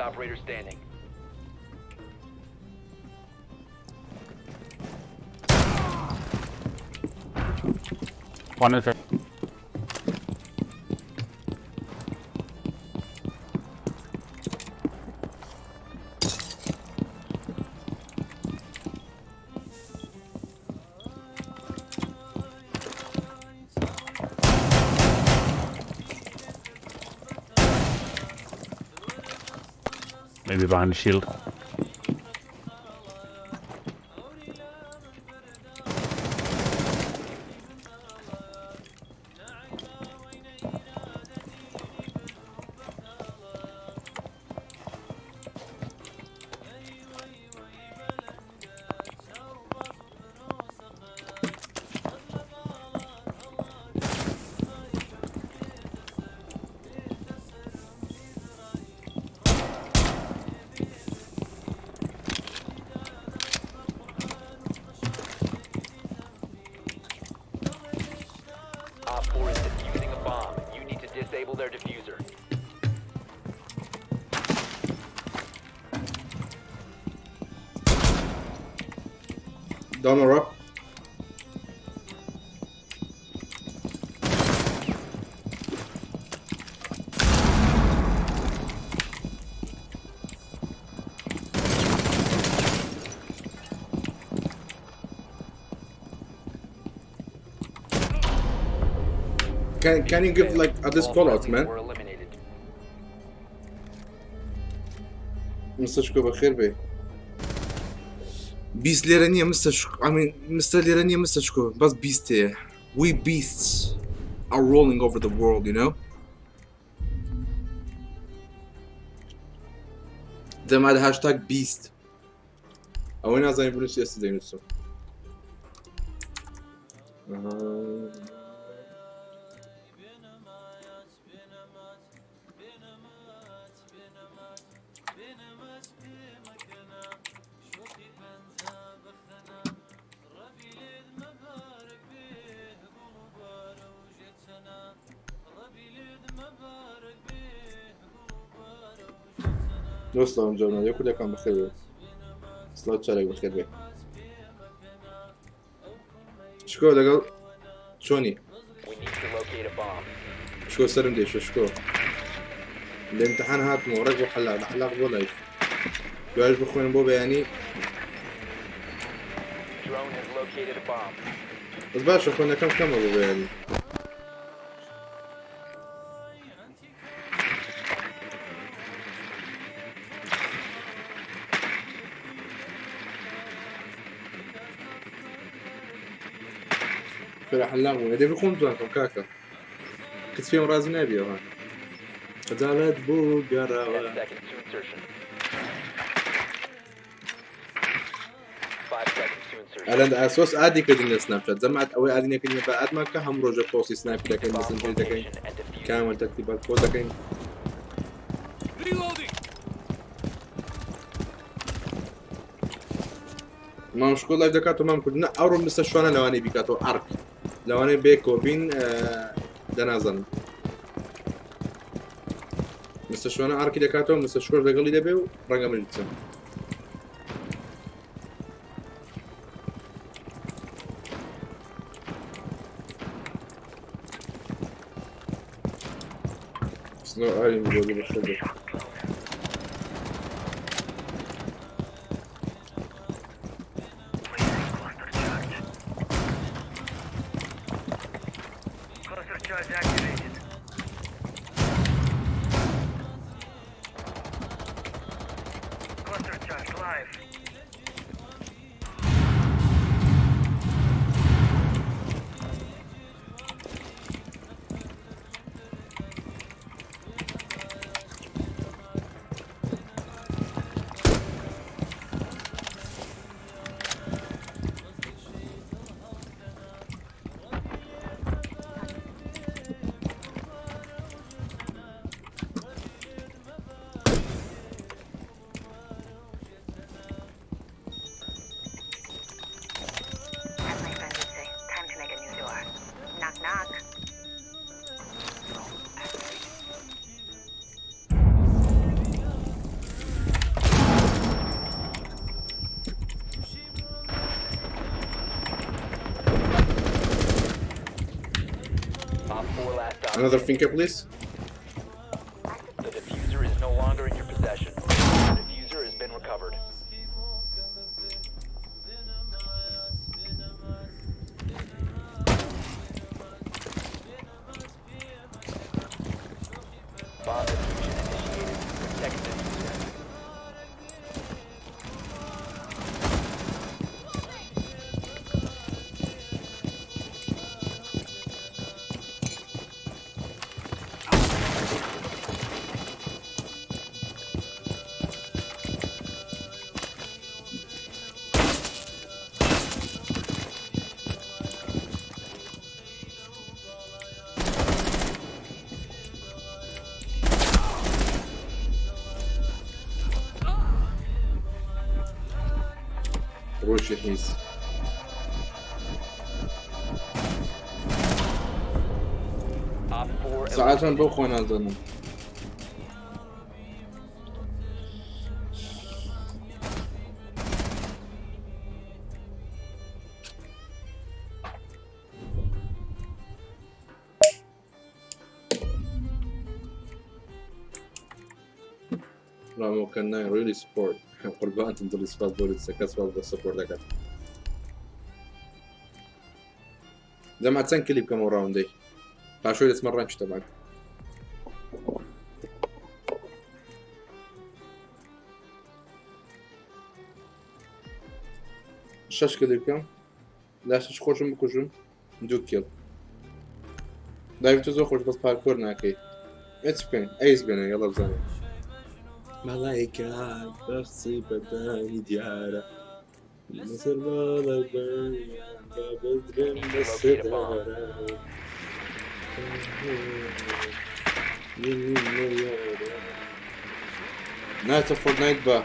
operator standing.
One is Maybe behind the shield.
Op 4 is defusing a bomb. You need to disable their defuser.
Down or up? Can you give like at least
All
call outs,
friendlies
man?
Were eliminated.
مستر شكو بخير بي بیست لێرە نییە مستر شکو I mean مستر لێرە نییە مستر شکو بەس بیست هەیە. We beasts are rolling over the world, you know? دەماد هاشتاگ بیست ئەوەی نازانی بنووسی ئێستا دەینووسم. دۆستەوەم جەونا یەکو دەکەم بەخێر بێ. سڵاو چارێک بەخێر بێ. شکۆ لەگەڵ چۆنی؟
We need to locate a bomb.
شکۆ سەرم دێشە شکۆ. لە امتحان هاتمەوە ڕێک بۆ حەلاق لە حەلاق بۆ لایف. دوایش بخوێنم بۆ بەیانی.
Drone has located a bomb.
بەس باشە خوێندنەکەم کەمە بۆ بەیانی. خێرا حەلاق بوو دەبی خۆم جوان کەم کاکە. کەس پێم ڕازی نابیەوە. خەجالەت بۆ گەڕاوە.
10 seconds to insertion. 5 seconds to insertion.
ئەلەند ئاسۆس ئادی کردین لە سناپچات جەماعەت ئەوەی ئادی نەکردین بە ئادمان کە هەموو ڕۆژە پۆستی سناپی دەکەین
Bomb
مەسنجەری دەکەین
location and defuse.
کامل تەرتیبات پۆست دەکەین. مام شکۆ لایڤ دەکات و مام کورد نە ئەوڕۆ مستەر شوانە لەوانەیە بیکاتەوە ئەرک لەوانەیە بێ کۆبین دەنازانم مستەر شوانە ئەرکی دەکاتەوە مستەر شکۆش لەگەڵی دەبێ و ڕەنگە من بچم. سنۆ ئارین بۆ بەخێر بێ.
Cluster charge activated. Cluster charge live.
Another finger please.
The diffuser is no longer in your possession. The diffuser has been recovered. Bomb diffusion initiated. Protect the diffuser.
ڕۆژی حیز. سەعاتان بەو خۆ نازانم. ڕامۆ کەن نای ڕیلی سپۆرت قوربانتم دڵی سپاس بۆ لیستەکە سپاس بۆ سپۆرت دەکات جەماعەت چەند کلیپ کەمەوە ڕاوندەی پاشۆی دەچمە ڕەنج تەبان شەش کلیپ بکەم لا شەش خۆشم بکوژم دوو کیڵ دایک تۆ زۆر خۆش بەس پارکۆر ناکەی ئێ چ بکەین ئەیس بێنە یەڵە بزانین مەلایکە بەخسی بەدانی دیارە لەسەر ماڵە بە بدرێن لە سێدارە. ناچە فۆرتنایت بە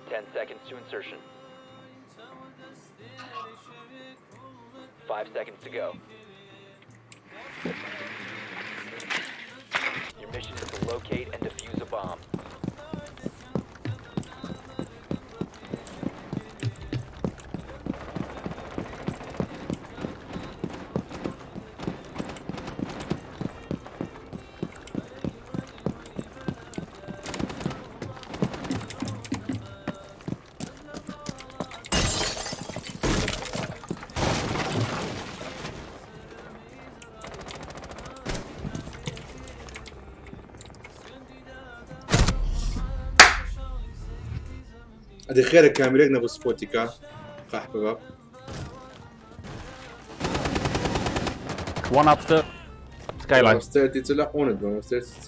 Ten seconds to insertion. 5 seconds to go. Your mission is to locate and defuse a bomb.
ئەدی خێرە کامیرێک نەبوو سپۆتیکا قەحپە باب
One upstairs. Skyline.
Upstairs چ لە ئۆنت بم upstairs چ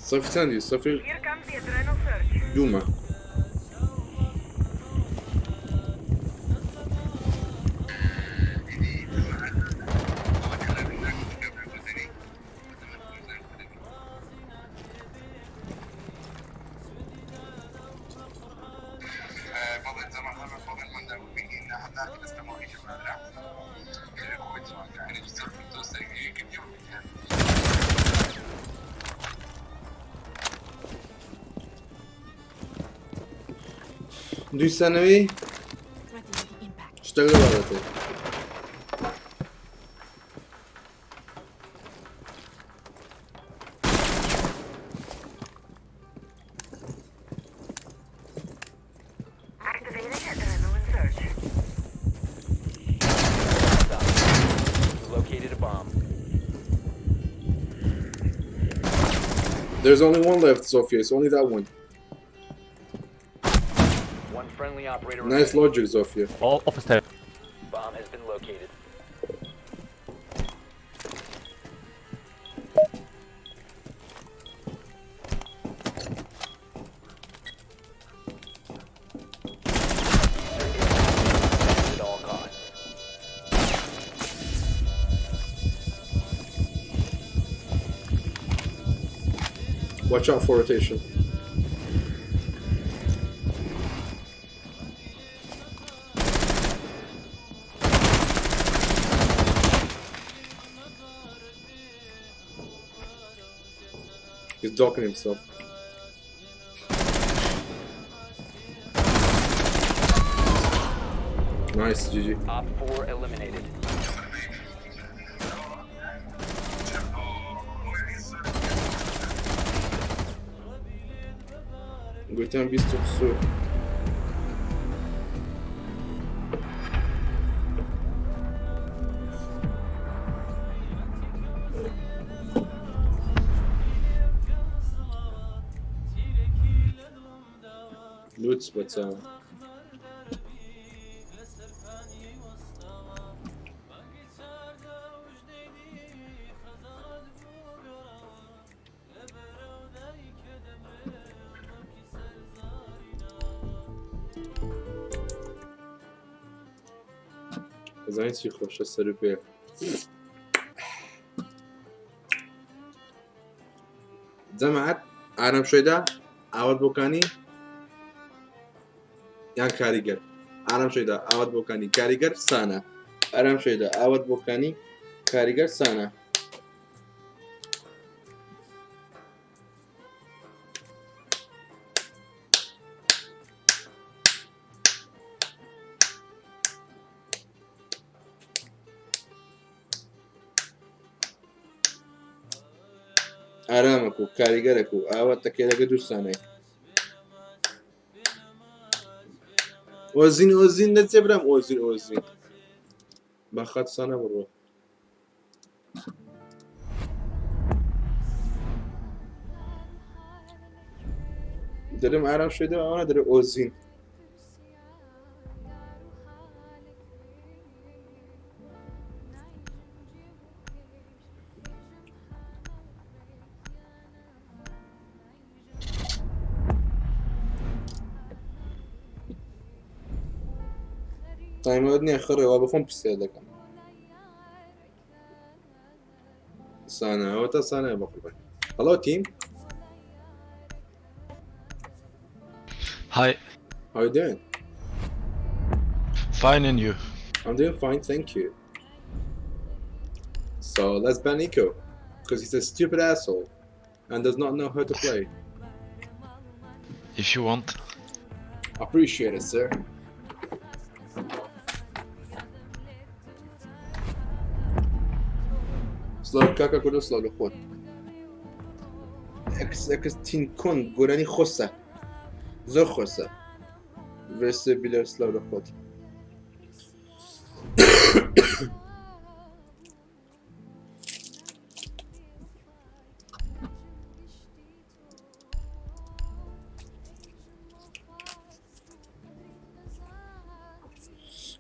سەفی چەندی سەفی
Here comes the adrenal surge.
دوومە دوی سەنەوی
Ready for the impact.
شتەکە لە بابەتێ There's only one left, Zofia. It's only that one.
One friendly operator
Nice
remaining.
logic, Zofia.
All office stairs.
Bomb has been located. At all costs.
Watch out for rotation. He's docking himself. Nice, GG.
Op 4 eliminated.
گوتیان 20 قسوور. لوتس بەچاوە. ئەزانی چی خۆشە سەر و پێ. جەماعەت ئارام شەیدا ئاوات بۆکانی یان کاریگەر. ئارام شەیدا ئاوات بۆکانی کاریگەر سانە. ئارام شەیدا ئاوات بۆکانی کاریگەر سانە. ئارامەک و کاریگەرێک و ئاوات تەکێلەکە دووسانەی. ئۆزین ئۆزین دەچێ برام ئۆزین ئۆزین. بەخات سانە بڕۆ. دەرم ئارام شەیدا ئەوانە دەرێ ئۆزین. تایمەوەت نییە خڕێ وا بەخۆم پرسیار دەکەم. سانە ئەوە تا سانە بەقوربان. Hello team.
Hi,
How you doing?
fine and you?
I'm doing fine, thank you. So let's ban Nico, because he's a stupid asshole and does not know how to play.
If you want.
Appreciate it, sir. سڵاو کاکە کوردە سڵاو لە خۆت. ئەکس ئەکس تین کۆن گۆرانی خۆسە زۆر خۆسە. ڤێرسێ بیلەر سڵاو لە خۆت.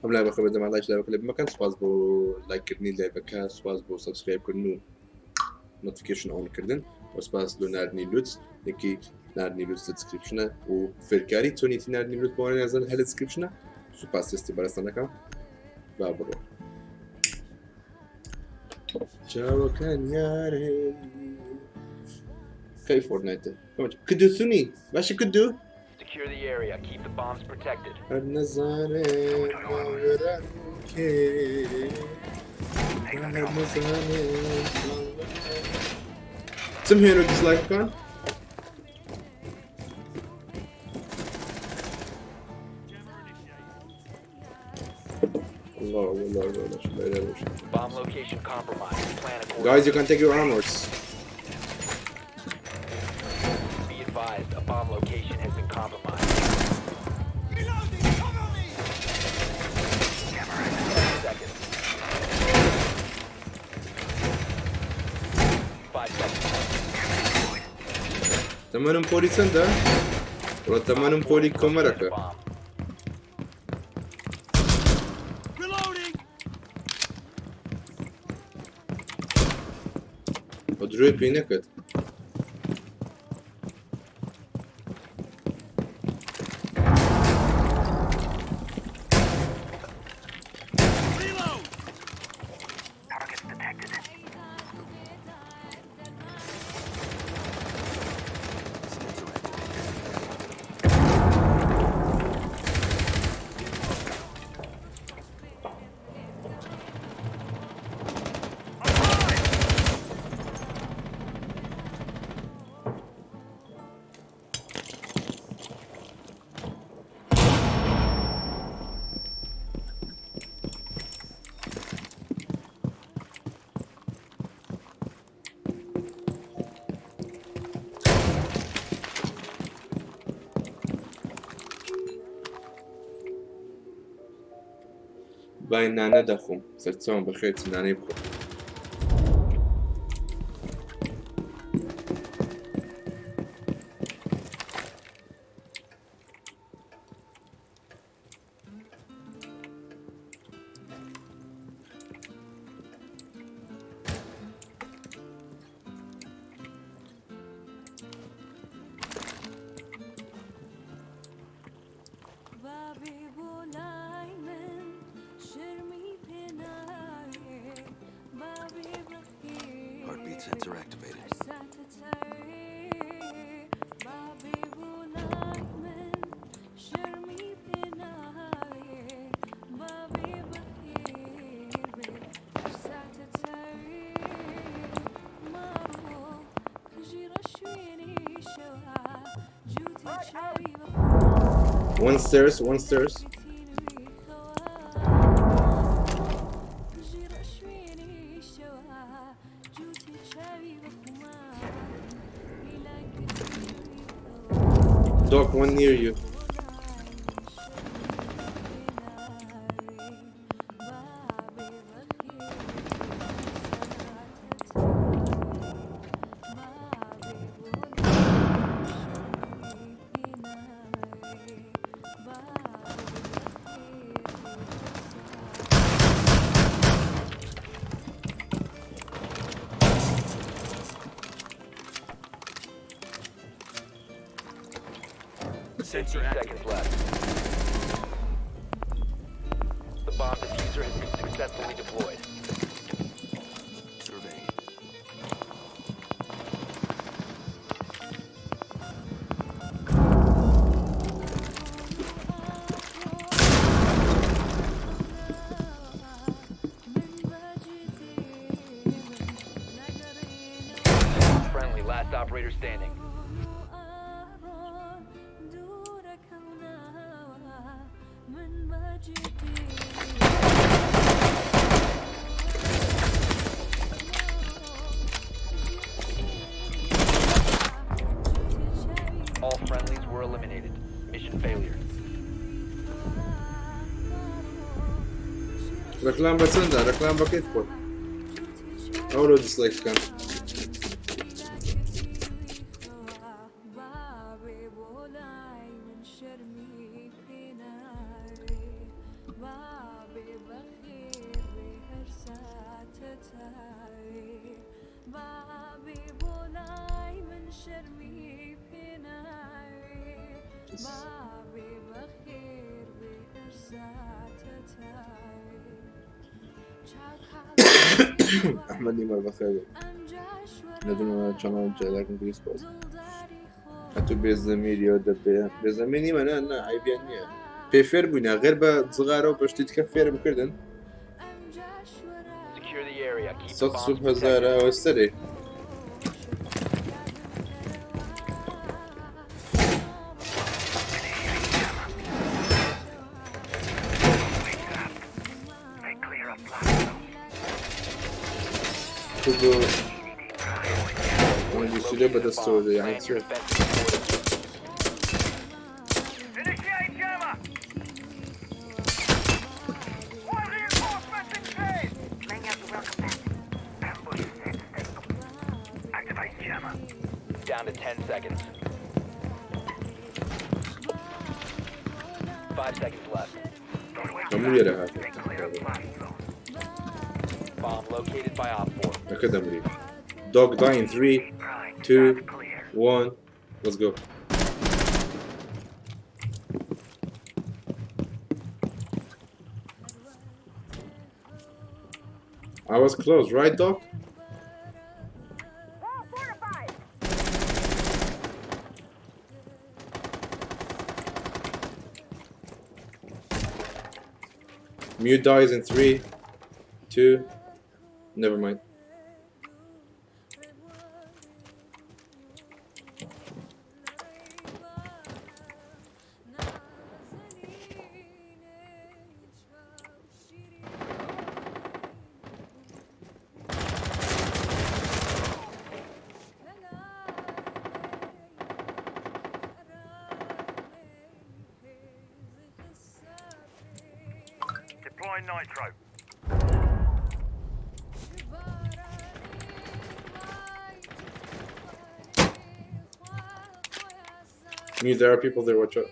ئەم لایڤە بەدەما لایک لایڤەکە لێ بمەکەن. سوپاس بۆ لایککردنی لایڤەکە، سوپاس بۆ subscribe کردن و notification on کردن و سوپاس لۆ ناردنی لوتس. یەکی ناردنی لوتس لە description ە و فێرکاری چۆنیەتی ناردنی لوت بۆ نازن هەر لە description ە. سوپاس تستی بەرەستان دەکەم. با بڕۆ. چاوەکان یارێ کەی فۆرتنایتە کدو سونی باشە کدو.
Secure the area. Keep the bombs protected.
هەر نەزانێ ناوێران کێ هەر نەزانێ چم هێنۆ dislike بکەن. الله والله والله شو لا لا لا.
Bomb location compromised. Plan accordingly.
Guys, you can take your armors.
Be advised, a bomb location has been compromised. 10 seconds. 5 seconds.
تەمەنم پۆلی چەندە؟ وڵا تەمەنم پۆلی کۆمەرەکە. ئەو درۆی پێی نەکرد. بای نانە دەخۆم سەرچاوم بەخێر چ نانەی بخۆم.
Heartbeat sensor activated.
One stairs, one stairs. Dog, one near you.
Sensor seconds left. The bomb defuser has been successfully deployed.
Surveying.
Friendly, last operator standing. All friendlies were eliminated. Mission failure.
ڕەکلام بە چەندە؟ ڕەکلام بە کەیف خۆت. ئەوڕۆ دیسلایک بکەن. ئەحمەد نیمەر بەخێر لە دنیا چەناڵ جێلاکم دروست بۆ ئەتو بێزەمیریەوە دەبێ بێزەمی نیمە نە نە عیبیان نییە پێ فێر بووینە غێر بە جغارە و بەشتی تکە فێرم کردن
Secure the area. Keep the
سەد
bombs
سوپ هەزارە
protected.
ئەوە سەرێ کورد و ڕەنگی سوورە بەدەستەوە دێ یانی
Plan
چ
your defenses accordingly. Down to 10 seconds. 5 seconds left.
هەموو لێرە هاتن.
Bomb located by Op 4.
ئەکە دەمری. Dog die in 3, 2, 1. Let's go. I was close, right, dog?
Wall fortified.
Mute dies in 3, 2. Never mind.
Deploy nitro.
Mute, there are people there. Watch out.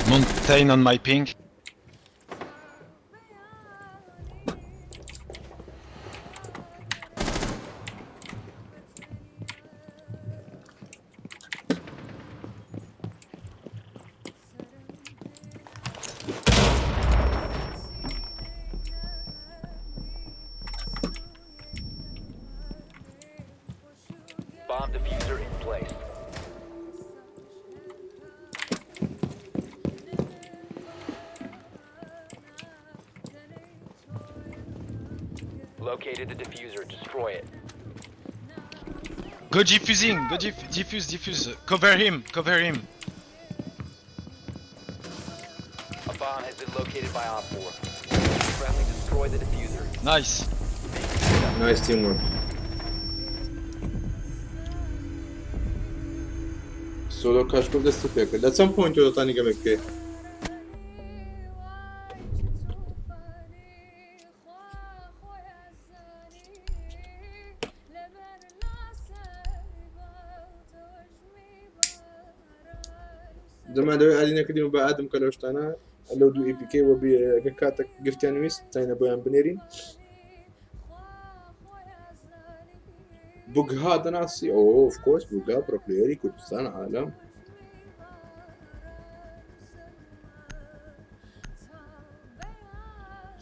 Mountain on my ping.
Bomb diffuser in place. Located the diffuser. Destroy it.
Go defusing. Go defuse, defuse. Cover him. Cover him.
A bomb has been located by Op 4. Friendly, destroy the diffuser.
Nice.
Nice teamwork. Solo kaç gol destek yapıyor. At some point öyle tane ki. زمان دەوێت ئاری نەکردیم و بە ئادم کە لەو شتانە لەو دوو ئیپیکەی وە ئەگەر کاتێک گفتیان ویست تاینە بۆیان بنێرین. بوگها دەناسی؟ ئۆ of course بوگها pro player ی کوردستان عالم.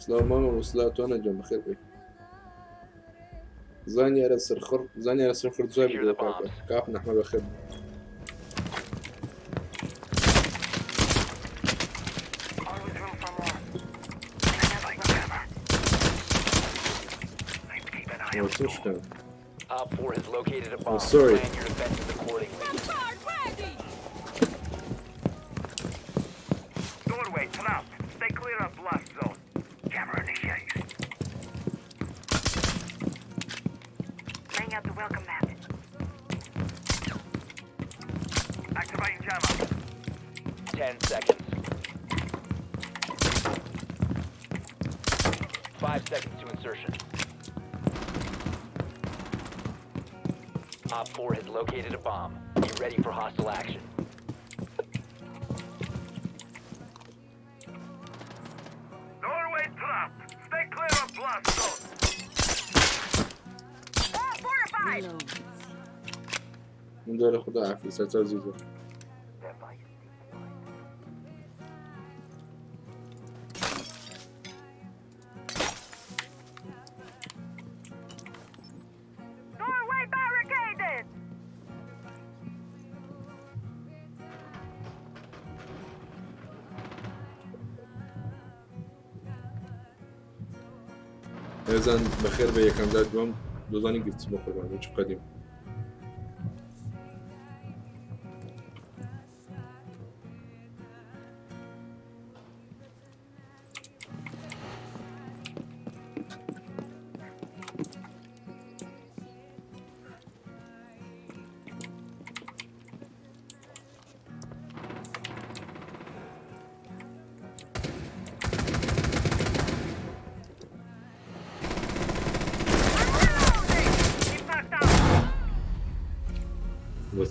سلاو ماما وسلاو تۆ نەجۆن بەخێر بێ. زانیارە سەرخڕ زانیارە سەرخڕ زۆر
Secure the
بدە کاکە.
bombs.
کاک نەحمە بەخێر بێ.
Always room for more. Jammer. Let's keep an eye
ئەوە
on
چ شتە؟
Op 4 has located a bomb.
Oh, sorry.
Plan your defenses accordingly.
Doorway trapped. Stay clear of blast zone. Jammer initiated. Laying out the welcome mat. Activating jammer.
10 seconds. 5 seconds to insertion. Op 4 has located a bomb. Be ready for hostile action.
Doorway trapped. Stay clear of blast zone. Wall fortified.
Reload.
من دۆرە خدا عافی سەرچاو زیزە.
Doorway barricaded.
ئێزان بەخێر بە یەکەم جار دووەم دۆزانی گرتی بۆ قوربان بۆ چ قەدیم.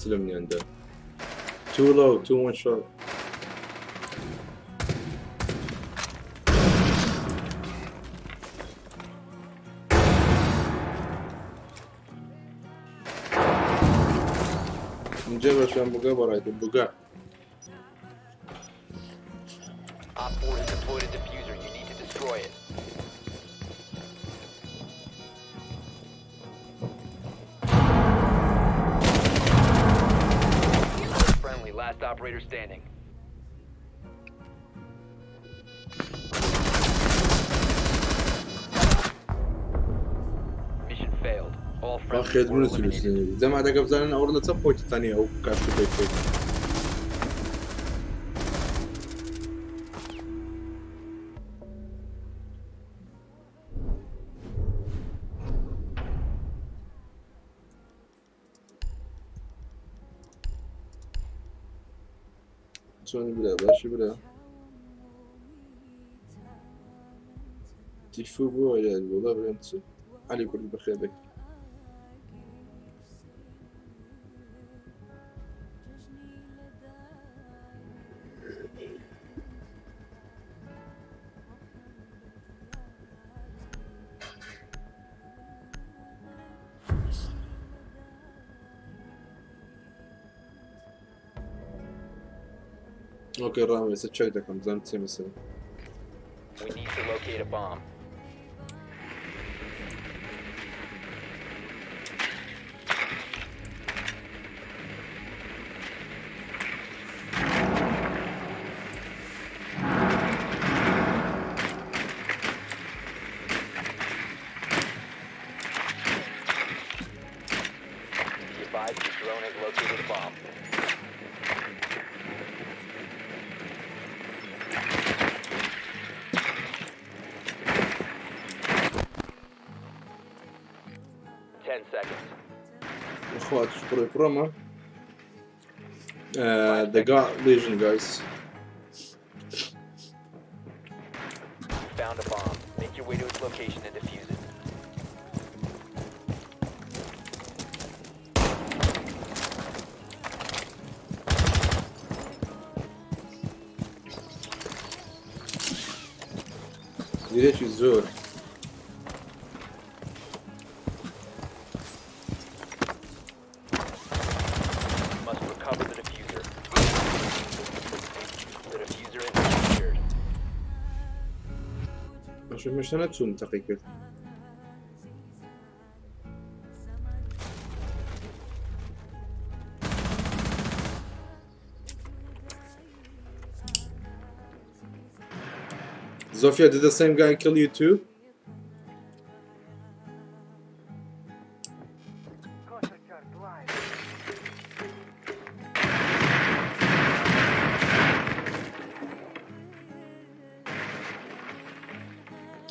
زۆر لە منیاندا. Too low, 2 1 shot. نجيب عشان بقى برايت بقى.
Op 4 has deployed a diffuser. You need to destroy it. Friendly, last operator standing. Mission failed. All friendlies
خێت
were
من
eliminated.
زەما دەگە بزانن ئەوڕ لە چە پۆیتتانی ئەو کاش پێ. چۆنی برا باشی برا تیفو بووە یاری وەڵا برام چ عەلی کوردی بەخێر بێ. ئۆکەی ڕام ئێستا چێک دەکەم بزانم چی مەسەلە.
We need to locate a bomb. Be advised your drone has located a bomb. 10 seconds.
اخوات برو بروما. They got Legion, guys.
You found a bomb. Make your way to its location and defuse it.
زیرێکی زۆر.
Must recover the diffuser. The diffuser has been secured.
باشە مشتە نەچوون تەقی کرد. Zofia, did the same guy kill you too?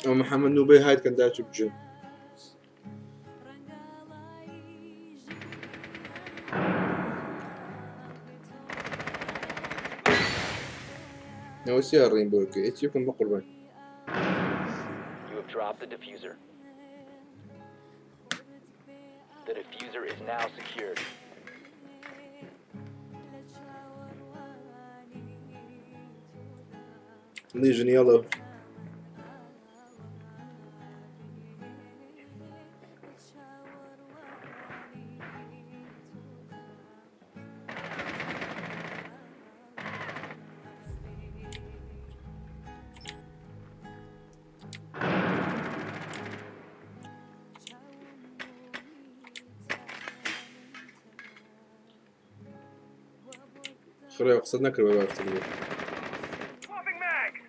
أو محمد نوبي هايد كان داعش بجيم. نوسي الرينبو اتيكم بقربان.
You have dropped the diffuser. The diffuser is now secured.
Legion yellow. خرا قصد نكر بابا افتكر.
Swapping mags!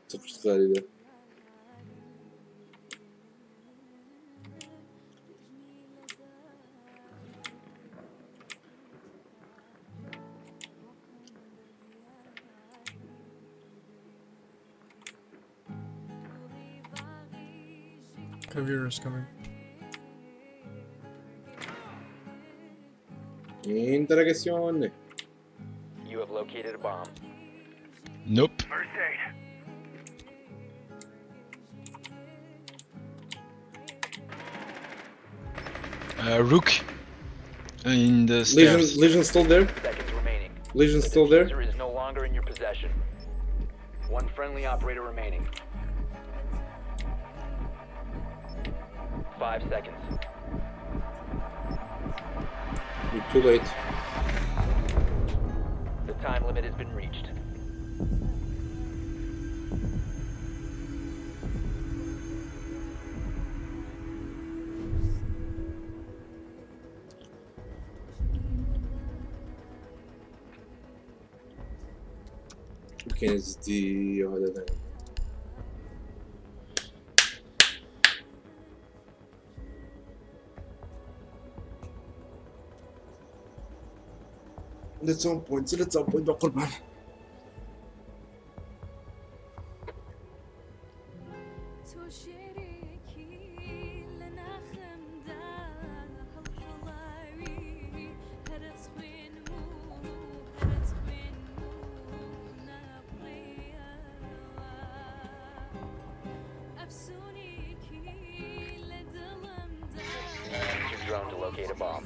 تفشت غالي ده.
Caveira is coming.
Interrogazione.
You have located a bomb.
Nope.
First aid.
Rook in the
Lesion,
stairs.
Lesion still there.
Seconds remaining.
Lesion
The
still there.
diffuser is no longer in your possession. One friendly operator remaining. 5 seconds.
You're too late.
The time limit has been reached.
KSD هذا. Let's on point, let's on point بقربان.
Use your drone to locate a bomb.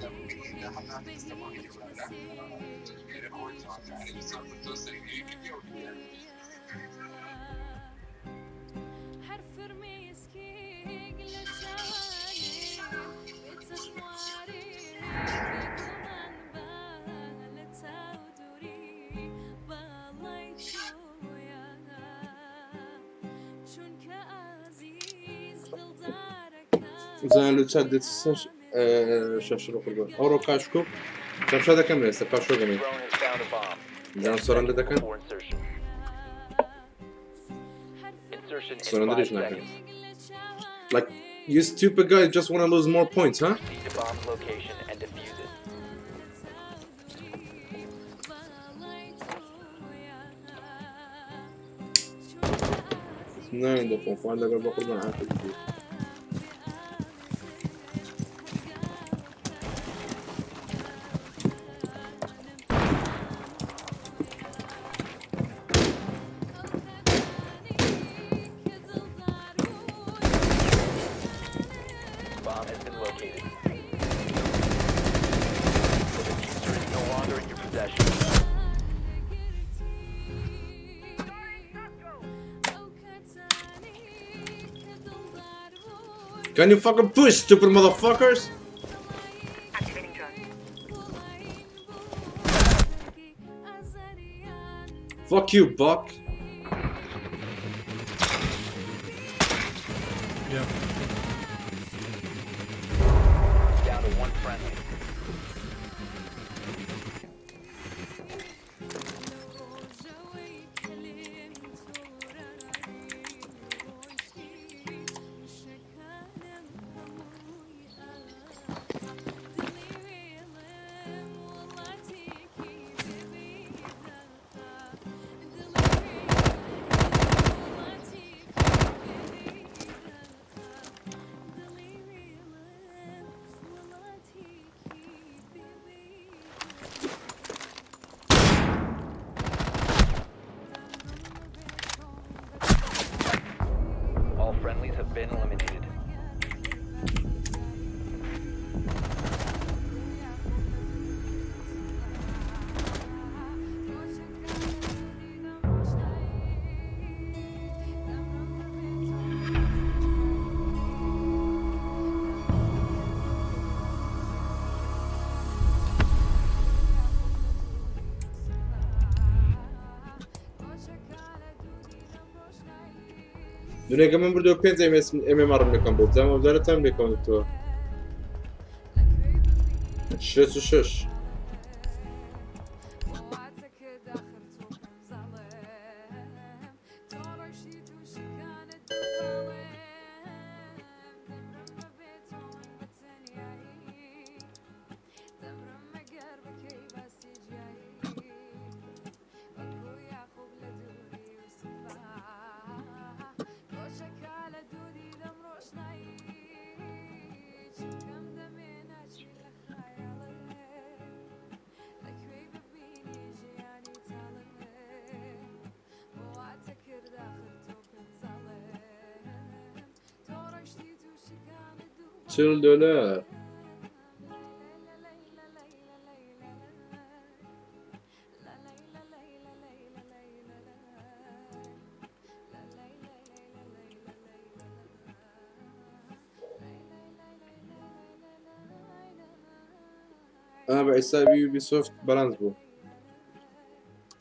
زين لو تشات ديت شاش قربان ئەوڕۆ کاشکۆ تەمشا دەکەم لە ئێستا پاشۆ دەمێن
Drone has found a bomb.
زان سۆران دەکەن
Before insertion. Insertion in
Surrender
5
is not
seconds.
Like, you stupid guys just want to lose more points, huh?
Proceed to bomb's location and defuse it.
ناين دقون خوان لەگەڵ بە قوربان عافێت بی.
Bomb has been located. The diffuser is no longer in your possession.
Can you fucking push, stupid motherfuckers?
Activating drone.
Fuck you, Buck.
Yeah.
Down to one friendly. All friendlies have been eliminated.
دونێکە من بردەوە پێنج MMR-م لەکەم بۆ بزانم ئەوجارە چەند لێکەوتەوە. 6 و 6. 40 دۆلار. ئا بە حیسابی یوبیسۆفت بەلانس بوو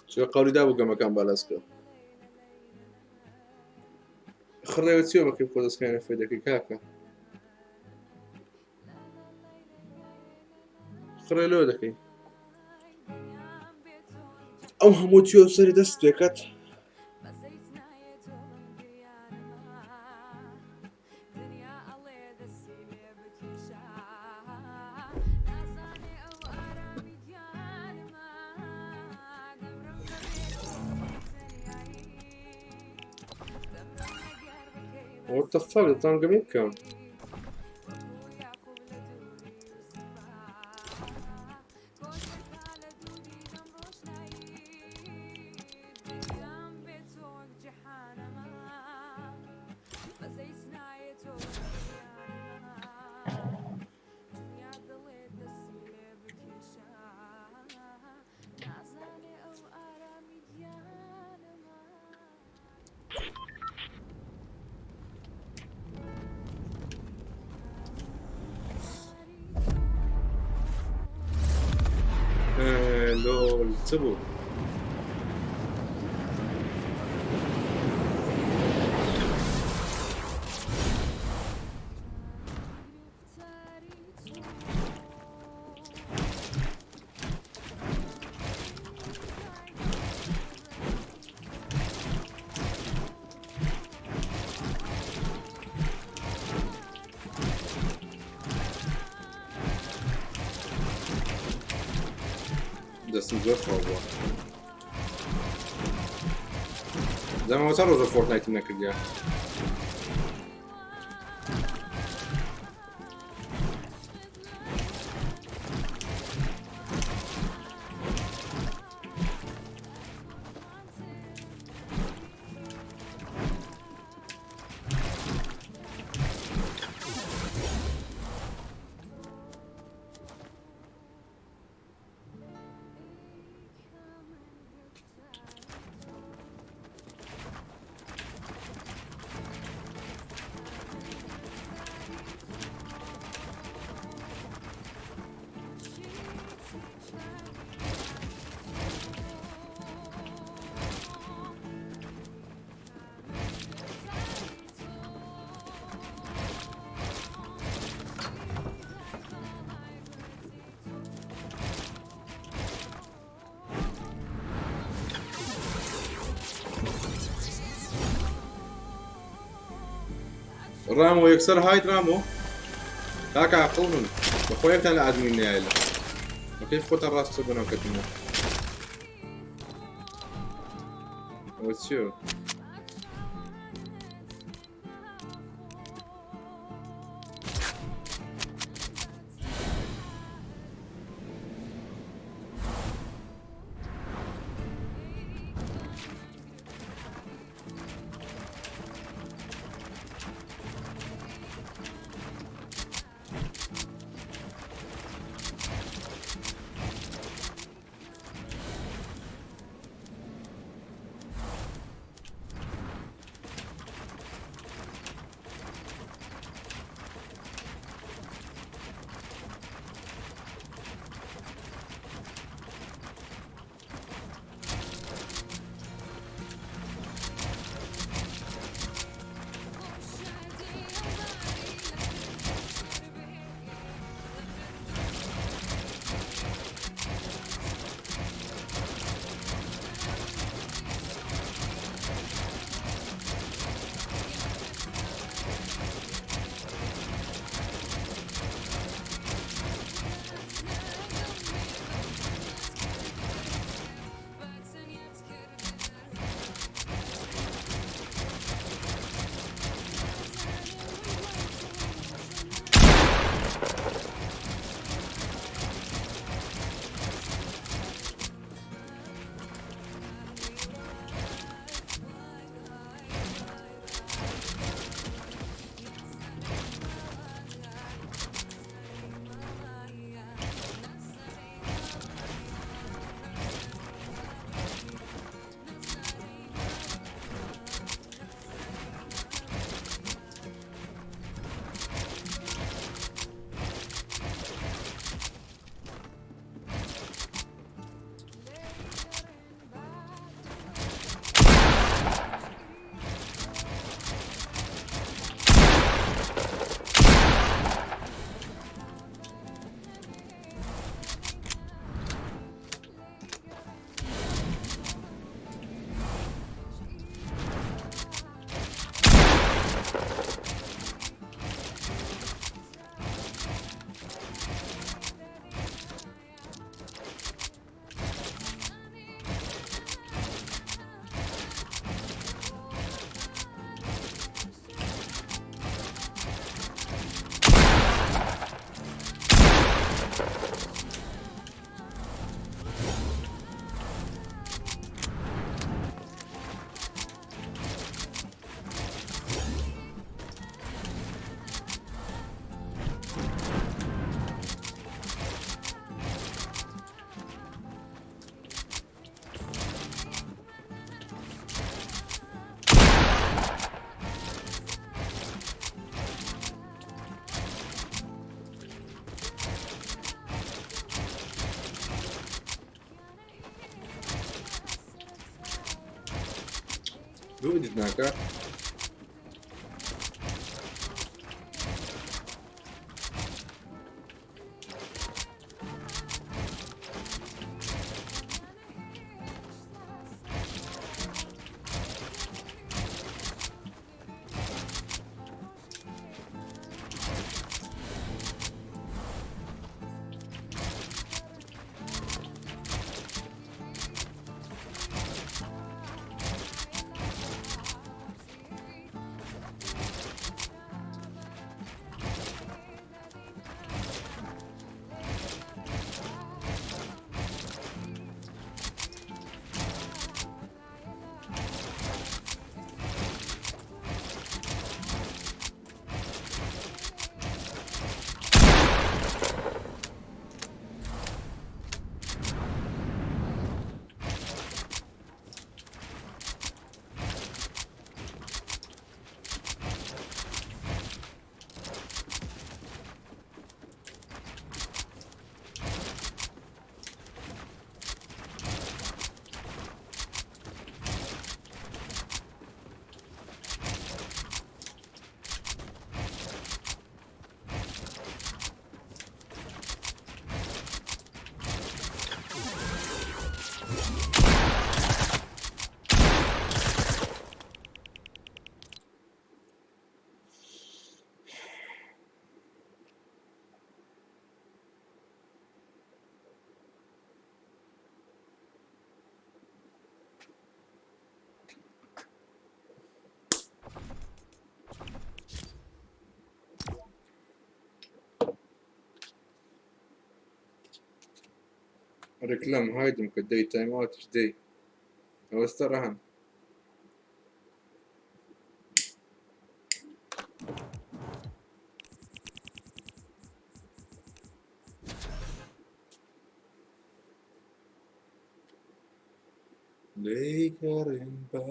چونکە قەولی دابوو گەمەکان بالانس کە خڕێوە چیە بە کەی خۆ دەستکانە فێ دەکەی کاکە خڕێ لۆ دەکەی ئەو هەموو چیۆ سەری دەست پێکات What the fuck دەتوانم گەمەی بکەم لۆل چ بوو؟ دەستم زۆر خاو بووە دەمەوە چەند ڕۆژە فۆرتنایتم نەکردیە ڕامۆ یەکسەر هاید ڕامۆ کاکە عەقڵ بن بەخۆ یەکتان لە ئادمین نایە بە کەیف خۆتان ڕاستە بنەوە کەتنەوە ئەوە چییە؟ بۆ edit ناکا؟ ڕیکلام هایدم کە دەی تایم ئاوتیش دەی ئەوەستە ڕەهەن. لێیگەڕێن با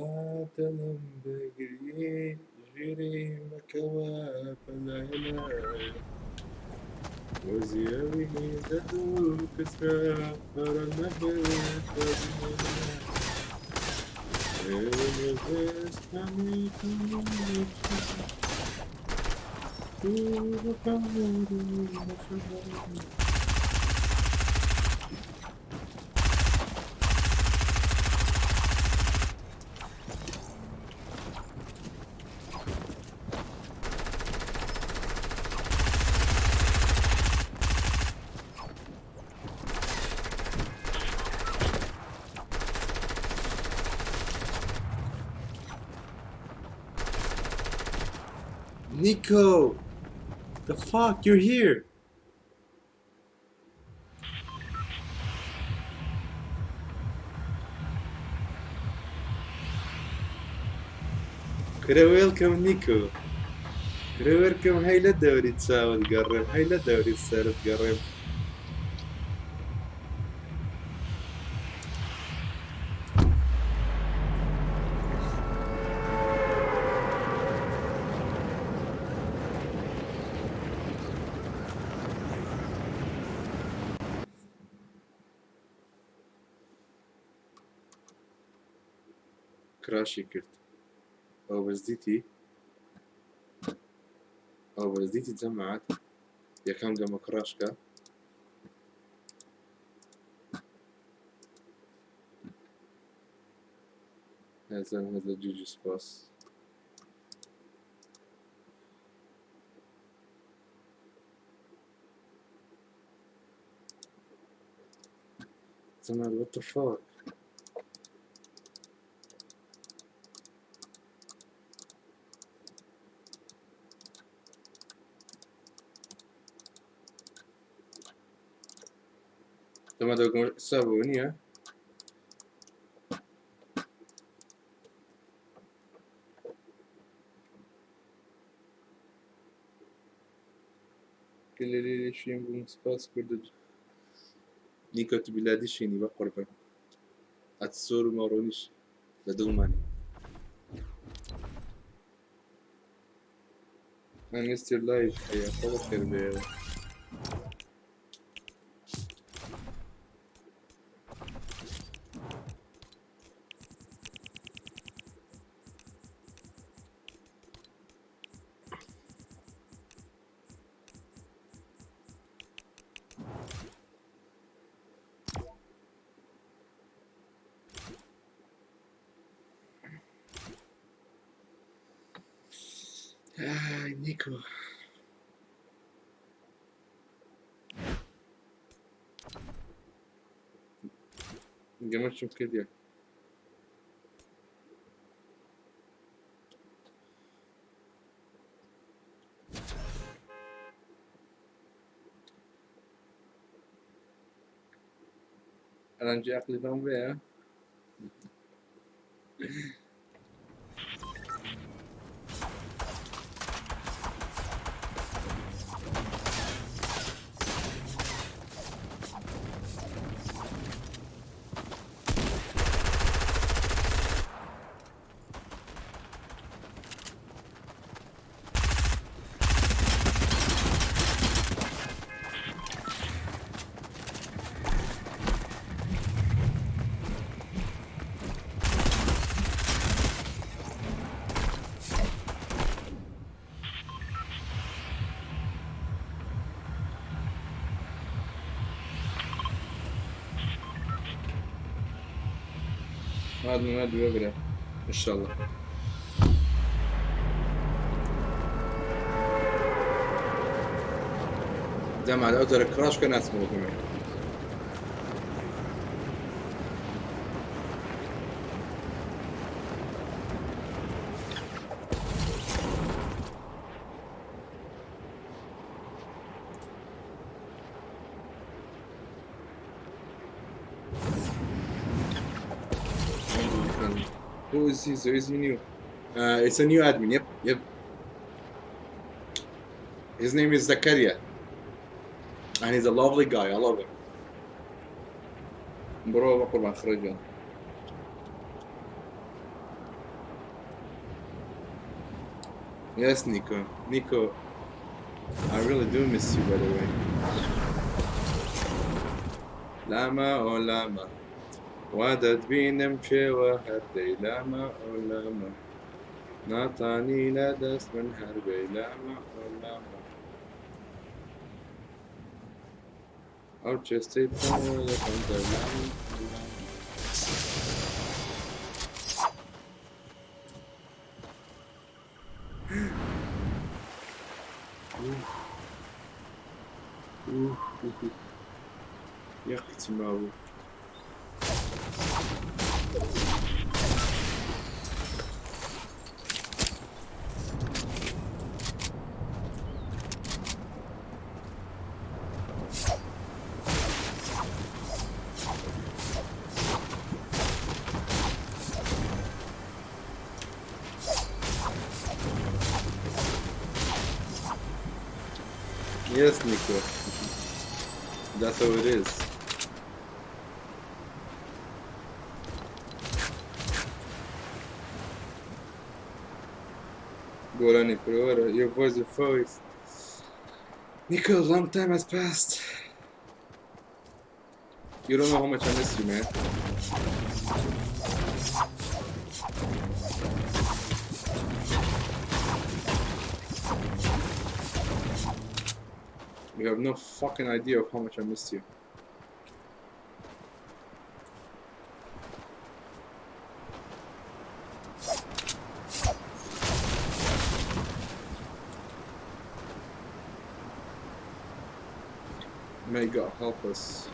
دڵم بگری ژیری مەکەوە بەلای وەزیەوی دەدوو کسرا بەرە نەبێت Nico! The fuck, you're here! کورە وێڵکەم نیکۆ کورە وێرکەم هەی لە دەوری چاوت گەڕێم هەی لە دەوری سەرت گەڕێم. کراشی کرد ئەو بەس دیتی ئەو بەس دیتی جەماعەت یەکەم گەمە کڕاشکە نازانم هەر لە جیجی سپاس جەماعەت what the fuck دەما دەگەم حسابەوە نییە شوێن بووم سپاس کردت نیکۆ تو بیلادی شینی بە قوربان ئەت سۆر و ماڕۆنیش لە دڵمانی I missed your live هيا خۆ بەخێر بێیەوە. ئای نیکۆ. گەمەشم کردیە. ئەرەنجی عەقلی تام بێ؟ مادوم مادوم ببرە إن شاء الله. دام على أوتر كراش كان اسمه كمان. Who is he? So is he new? It's a new admin. Yep, yep. His name is Zakaria, and he's a lovely guy. I love him. Bro, بقرب خرجه. Yes, Nico. Nico, I really do miss you, by the way. Lama oh lama. ودت بينم وهردي لاما أو لاما ناطاني لا دست من هربي لاما أو لاما أو تشستي لاما أو لاما. أوه أوه يا ماو. Yes, Nico. That's how it is. Gorani Pereira, your voice, your voice. Nico, long time has passed. You don't know how much I miss you, man. You have no fucking idea of how much I missed you. May God help us.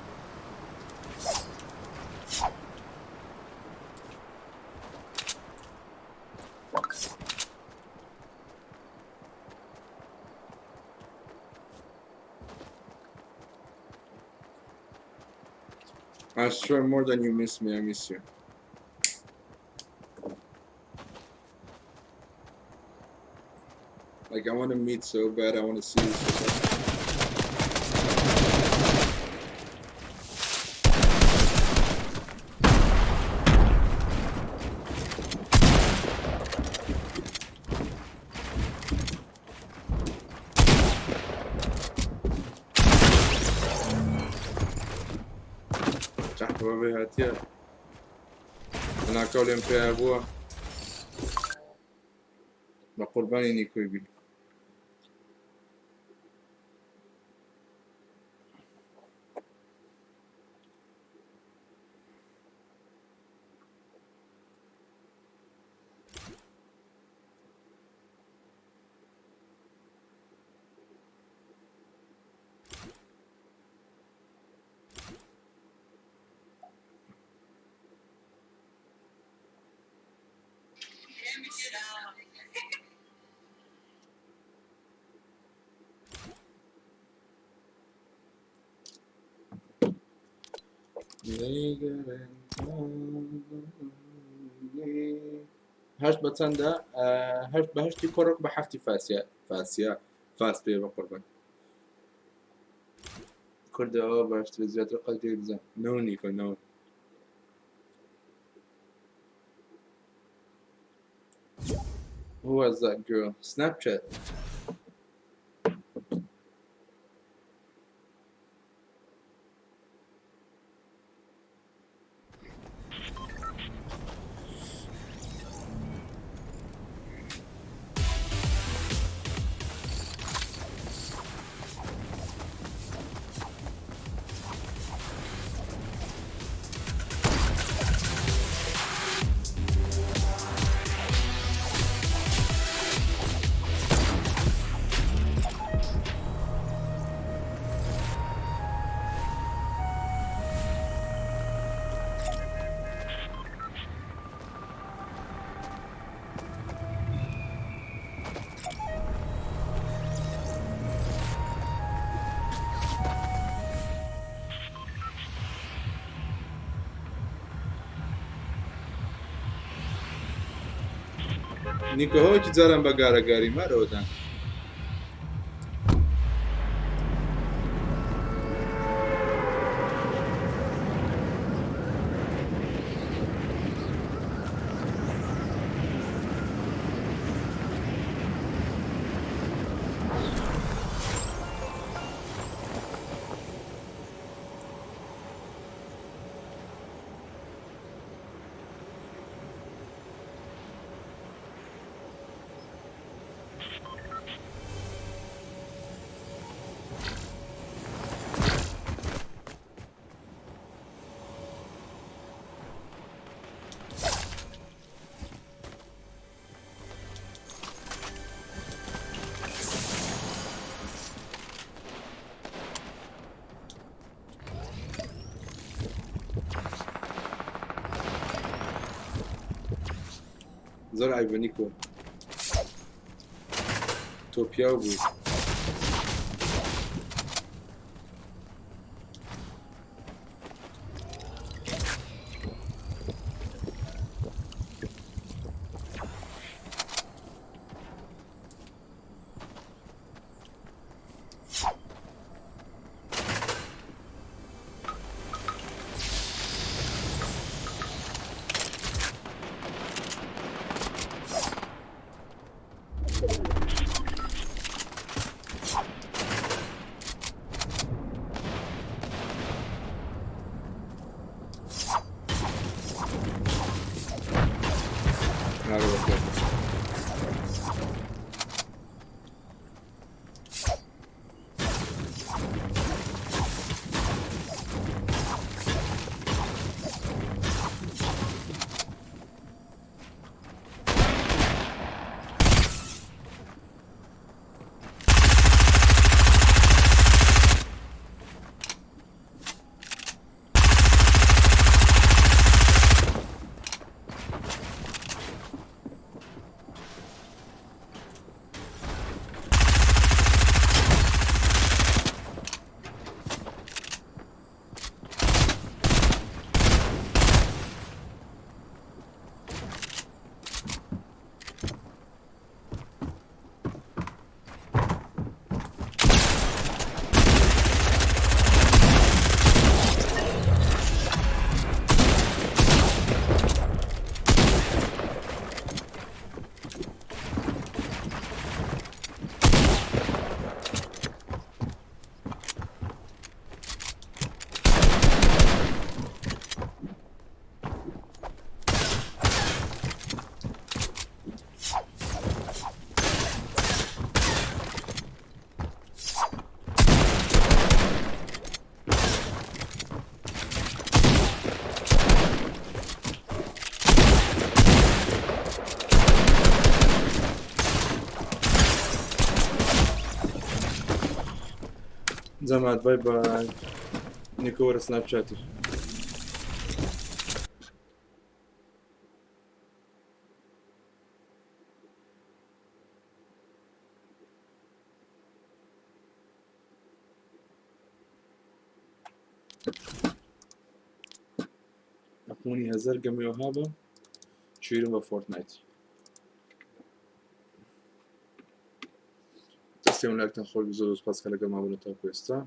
I swear more than you miss me, I miss you. Like, I want to meet so bad, I want to see you so bad. هاتیە ناکاو لێم پێ بووە بە قوربانی نیکۆی بی. هەشت بە چەندە؟ هەشت بە هەشتی کۆڕۆک بە حەفتی فاسیا فاسیا فاس پێ بە قوربان کوردەوە باشتر زیاتر قەدری بزان نەو نیکۆ نەو Who was that girl? Snapchat. نیکۆ هەوەکی جاران بە گارەگاری مارەوەدان. زۆر عیبە نیکۆ تۆ پیاو بووی. زەمات بای بای نیکۆ وەرە سناپچاتیش. کوپۆنی هەزار گەمەی وەها بە شیرم بە فۆرتنایت. دەستێم لایکتان خۆش بێت. زۆر زۆر سپاس کە لەگەڵ مابوون تاکو ئێستا.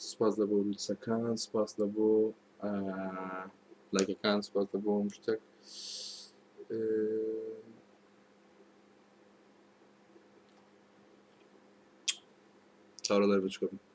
سپاس لە بۆ لوتسەکان، سپاس لە بۆ لایکەکان، سپاس لە بۆ هەموو شتێک. چاوەڕێ لای بچکەم.